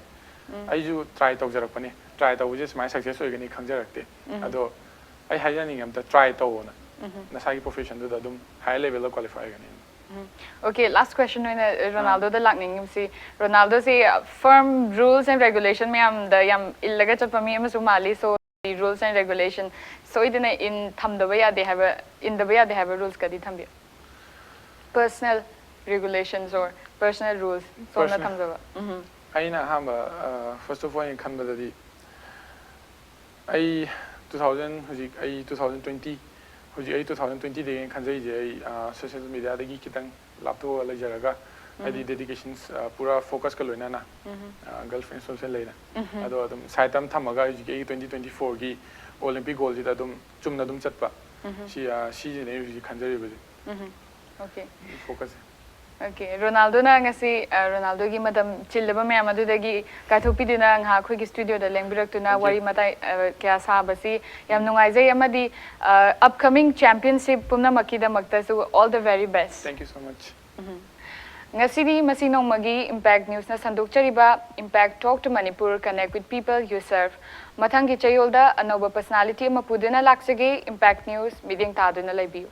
ꯑꯩꯁꯨ ꯇ꯭ꯔꯥꯏ ꯇꯧꯖꯔꯛꯄꯅꯦ꯫ ꯇ꯭ꯔꯥꯏ ꯇꯧꯕꯁꯦ ꯁꯨꯃꯥꯏꯅ ꯁꯛꯁꯦꯁ ꯑꯣꯏꯒꯅꯤ ꯈꯪꯖꯔꯛꯇꯦ꯫ ꯑꯗꯣ ꯑꯩ ꯍꯥꯏꯖꯅꯤꯡꯉꯦ ꯑꯝꯇ ꯇ꯭ꯔꯥꯏ ꯇꯧꯑꯣꯅ꯫ ꯅꯁꯥꯒꯤ ꯄ꯭ꯔꯣꯐꯦꯁꯟꯗꯨꯗ ꯑꯗꯨꯝ ꯍꯥꯏꯌꯔ ꯂꯦꯚꯦꯜꯗ ꯀ꯭ꯋꯥꯂꯤꯐꯥꯏ ꯑꯣꯏꯒꯅꯤ꯫ Okay, last question ꯑꯣꯏꯅ ꯔꯣꯅꯥꯜꯗꯣꯗ ꯂꯥꯛꯅꯤꯡꯉꯤꯕꯁꯤ, ꯔꯣꯅꯥꯜꯗꯣꯁꯤ firm rules and regulation ꯃꯌꯥꯝꯗ ꯌꯥꯝ ꯏꯜꯂꯒ ꯆꯠꯄ ꯃꯤ ꯑꯃꯁꯨ ꯃꯥꯜꯂꯤ꯫ So rules and regulation ꯁꯣꯏꯗꯅ ꯏꯟ ꯊꯝꯗꯕ ꯌꯥꯗꯦ ꯍꯥꯏꯕ, ꯏꯟꯗꯕ ꯌꯥꯗꯦ ꯍꯥꯏꯕ ꯔꯨꯜꯁꯀꯗꯤ ꯊꯝꯕꯤꯌꯨ? Personal regulations or personal rules ꯁꯣꯝꯅ Personal. ꯊꯝꯖꯕ? ꯎꯝ. ꯑꯩꯅ ꯑꯍꯥꯟꯕ ꯐꯥꯔꯁ ꯑꯣꯐ ꯑꯣꯜ ꯑꯩꯅ ꯈꯟꯕꯗꯗꯤ ꯑꯩ ꯇꯨ ꯊꯥꯎꯖꯟ ꯍꯧꯖꯤꯛ ꯑꯩ ꯇꯨ ꯊꯥꯎꯖꯟ ꯇ꯭ꯋꯦꯟꯇꯤ ꯍꯧꯖꯤꯛ ꯑꯩ ꯇꯨ ꯊꯥꯎꯖꯟ ꯇ꯭ꯋꯦꯟꯇꯤꯗꯒꯤ ꯈꯟꯖꯩꯁꯦ꯫ ꯑꯩ ꯁꯣꯁꯤꯌꯦꯜ ꯃꯦꯗꯤꯌꯥꯗꯒꯤ ꯈꯤꯇꯪ ꯂꯥꯞꯊꯣꯛꯑ ꯂꯩꯖꯔꯒ ꯍꯥꯏꯗꯤ ꯗꯦꯗꯤꯀꯦꯁꯟꯁ ꯄꯨꯔꯥ ꯐꯣꯀꯁꯀ ꯂꯣꯏꯅꯅ ꯒꯜꯐ ꯏꯟꯁꯇꯣꯜꯁꯟ ꯂꯩꯅ꯫ ꯑꯗꯣ ꯑꯗꯨꯝ ꯁꯥꯏꯠ ꯑꯃ ꯊꯝꯃꯒ ꯍꯧꯖꯤꯛꯀꯤ ꯑꯩꯒꯤ ꯇ꯭ꯋꯦꯟꯇꯤ ꯇ꯭ꯋꯦꯟꯇꯤ ꯐꯣꯔꯒꯤ ꯑꯣꯂꯤꯝꯄꯤꯛ ꯒꯣꯜꯁꯤꯗ ꯑꯗꯨꯝ ꯆꯨꯝꯅ ꯑꯗꯨꯝ ꯆꯠꯄ꯫ ꯁꯤ ꯁꯤꯁꯤꯅꯦ ꯑꯩ ꯍꯧꯖꯤꯛ ꯈꯟꯖꯔꯤꯕꯁꯦ꯫ Okay. ꯐꯣꯀꯁꯁꯦ꯫ Okay, ꯔꯣꯅꯥꯜꯗꯣꯅ ꯉꯁꯤ ꯑ, ꯔꯣꯅꯥꯜꯗꯣꯒꯤ ꯃꯇꯝ ꯆꯤꯜꯂꯕ ꯃꯌꯥꯝ ꯑꯗꯨꯗꯒꯤ ꯀꯥꯏꯊꯣꯛꯄꯤꯗꯨꯅ ꯉꯥꯏꯍꯥꯛ ꯑꯩꯈꯣꯏꯒꯤ ꯁ꯭ꯇꯨꯗꯤꯑꯣꯗ ꯂꯦꯡꯕꯤꯔꯛꯇꯨꯅ Thank you. ꯋꯥꯔꯤ ꯃꯇꯥꯏ ꯑ, ꯀꯌꯥ ꯁꯥꯕꯁꯤ ꯌꯥꯝ ꯅꯨꯡꯉꯥꯏꯖꯩ꯫ ꯑꯃꯗꯤ ꯑ, upcoming championship ꯄꯨꯝꯅꯃꯛꯀꯤꯗꯃꯛꯇꯁꯨ all the very best. Thank you so much. ꯉꯁꯤꯗꯤ ꯃꯁꯤ ꯅꯣꯡꯃꯒꯤ Impact Newsꯅ ꯁꯟꯗꯣꯛꯆꯔꯤꯕ Impact Talk to Manipur, Connect with People You Serve꯫ ꯃꯊꯪꯒꯤ ꯆꯌꯣꯜꯗ ꯑꯅꯧꯕ personality ꯑꯃ ꯄꯨꯗꯨꯅ ꯂꯥꯛꯆꯒꯦ꯫ Impact News ꯃꯤꯠꯌꯦꯡ ꯇꯥꯗꯨꯅ ꯂꯩꯕꯤꯌꯨ꯫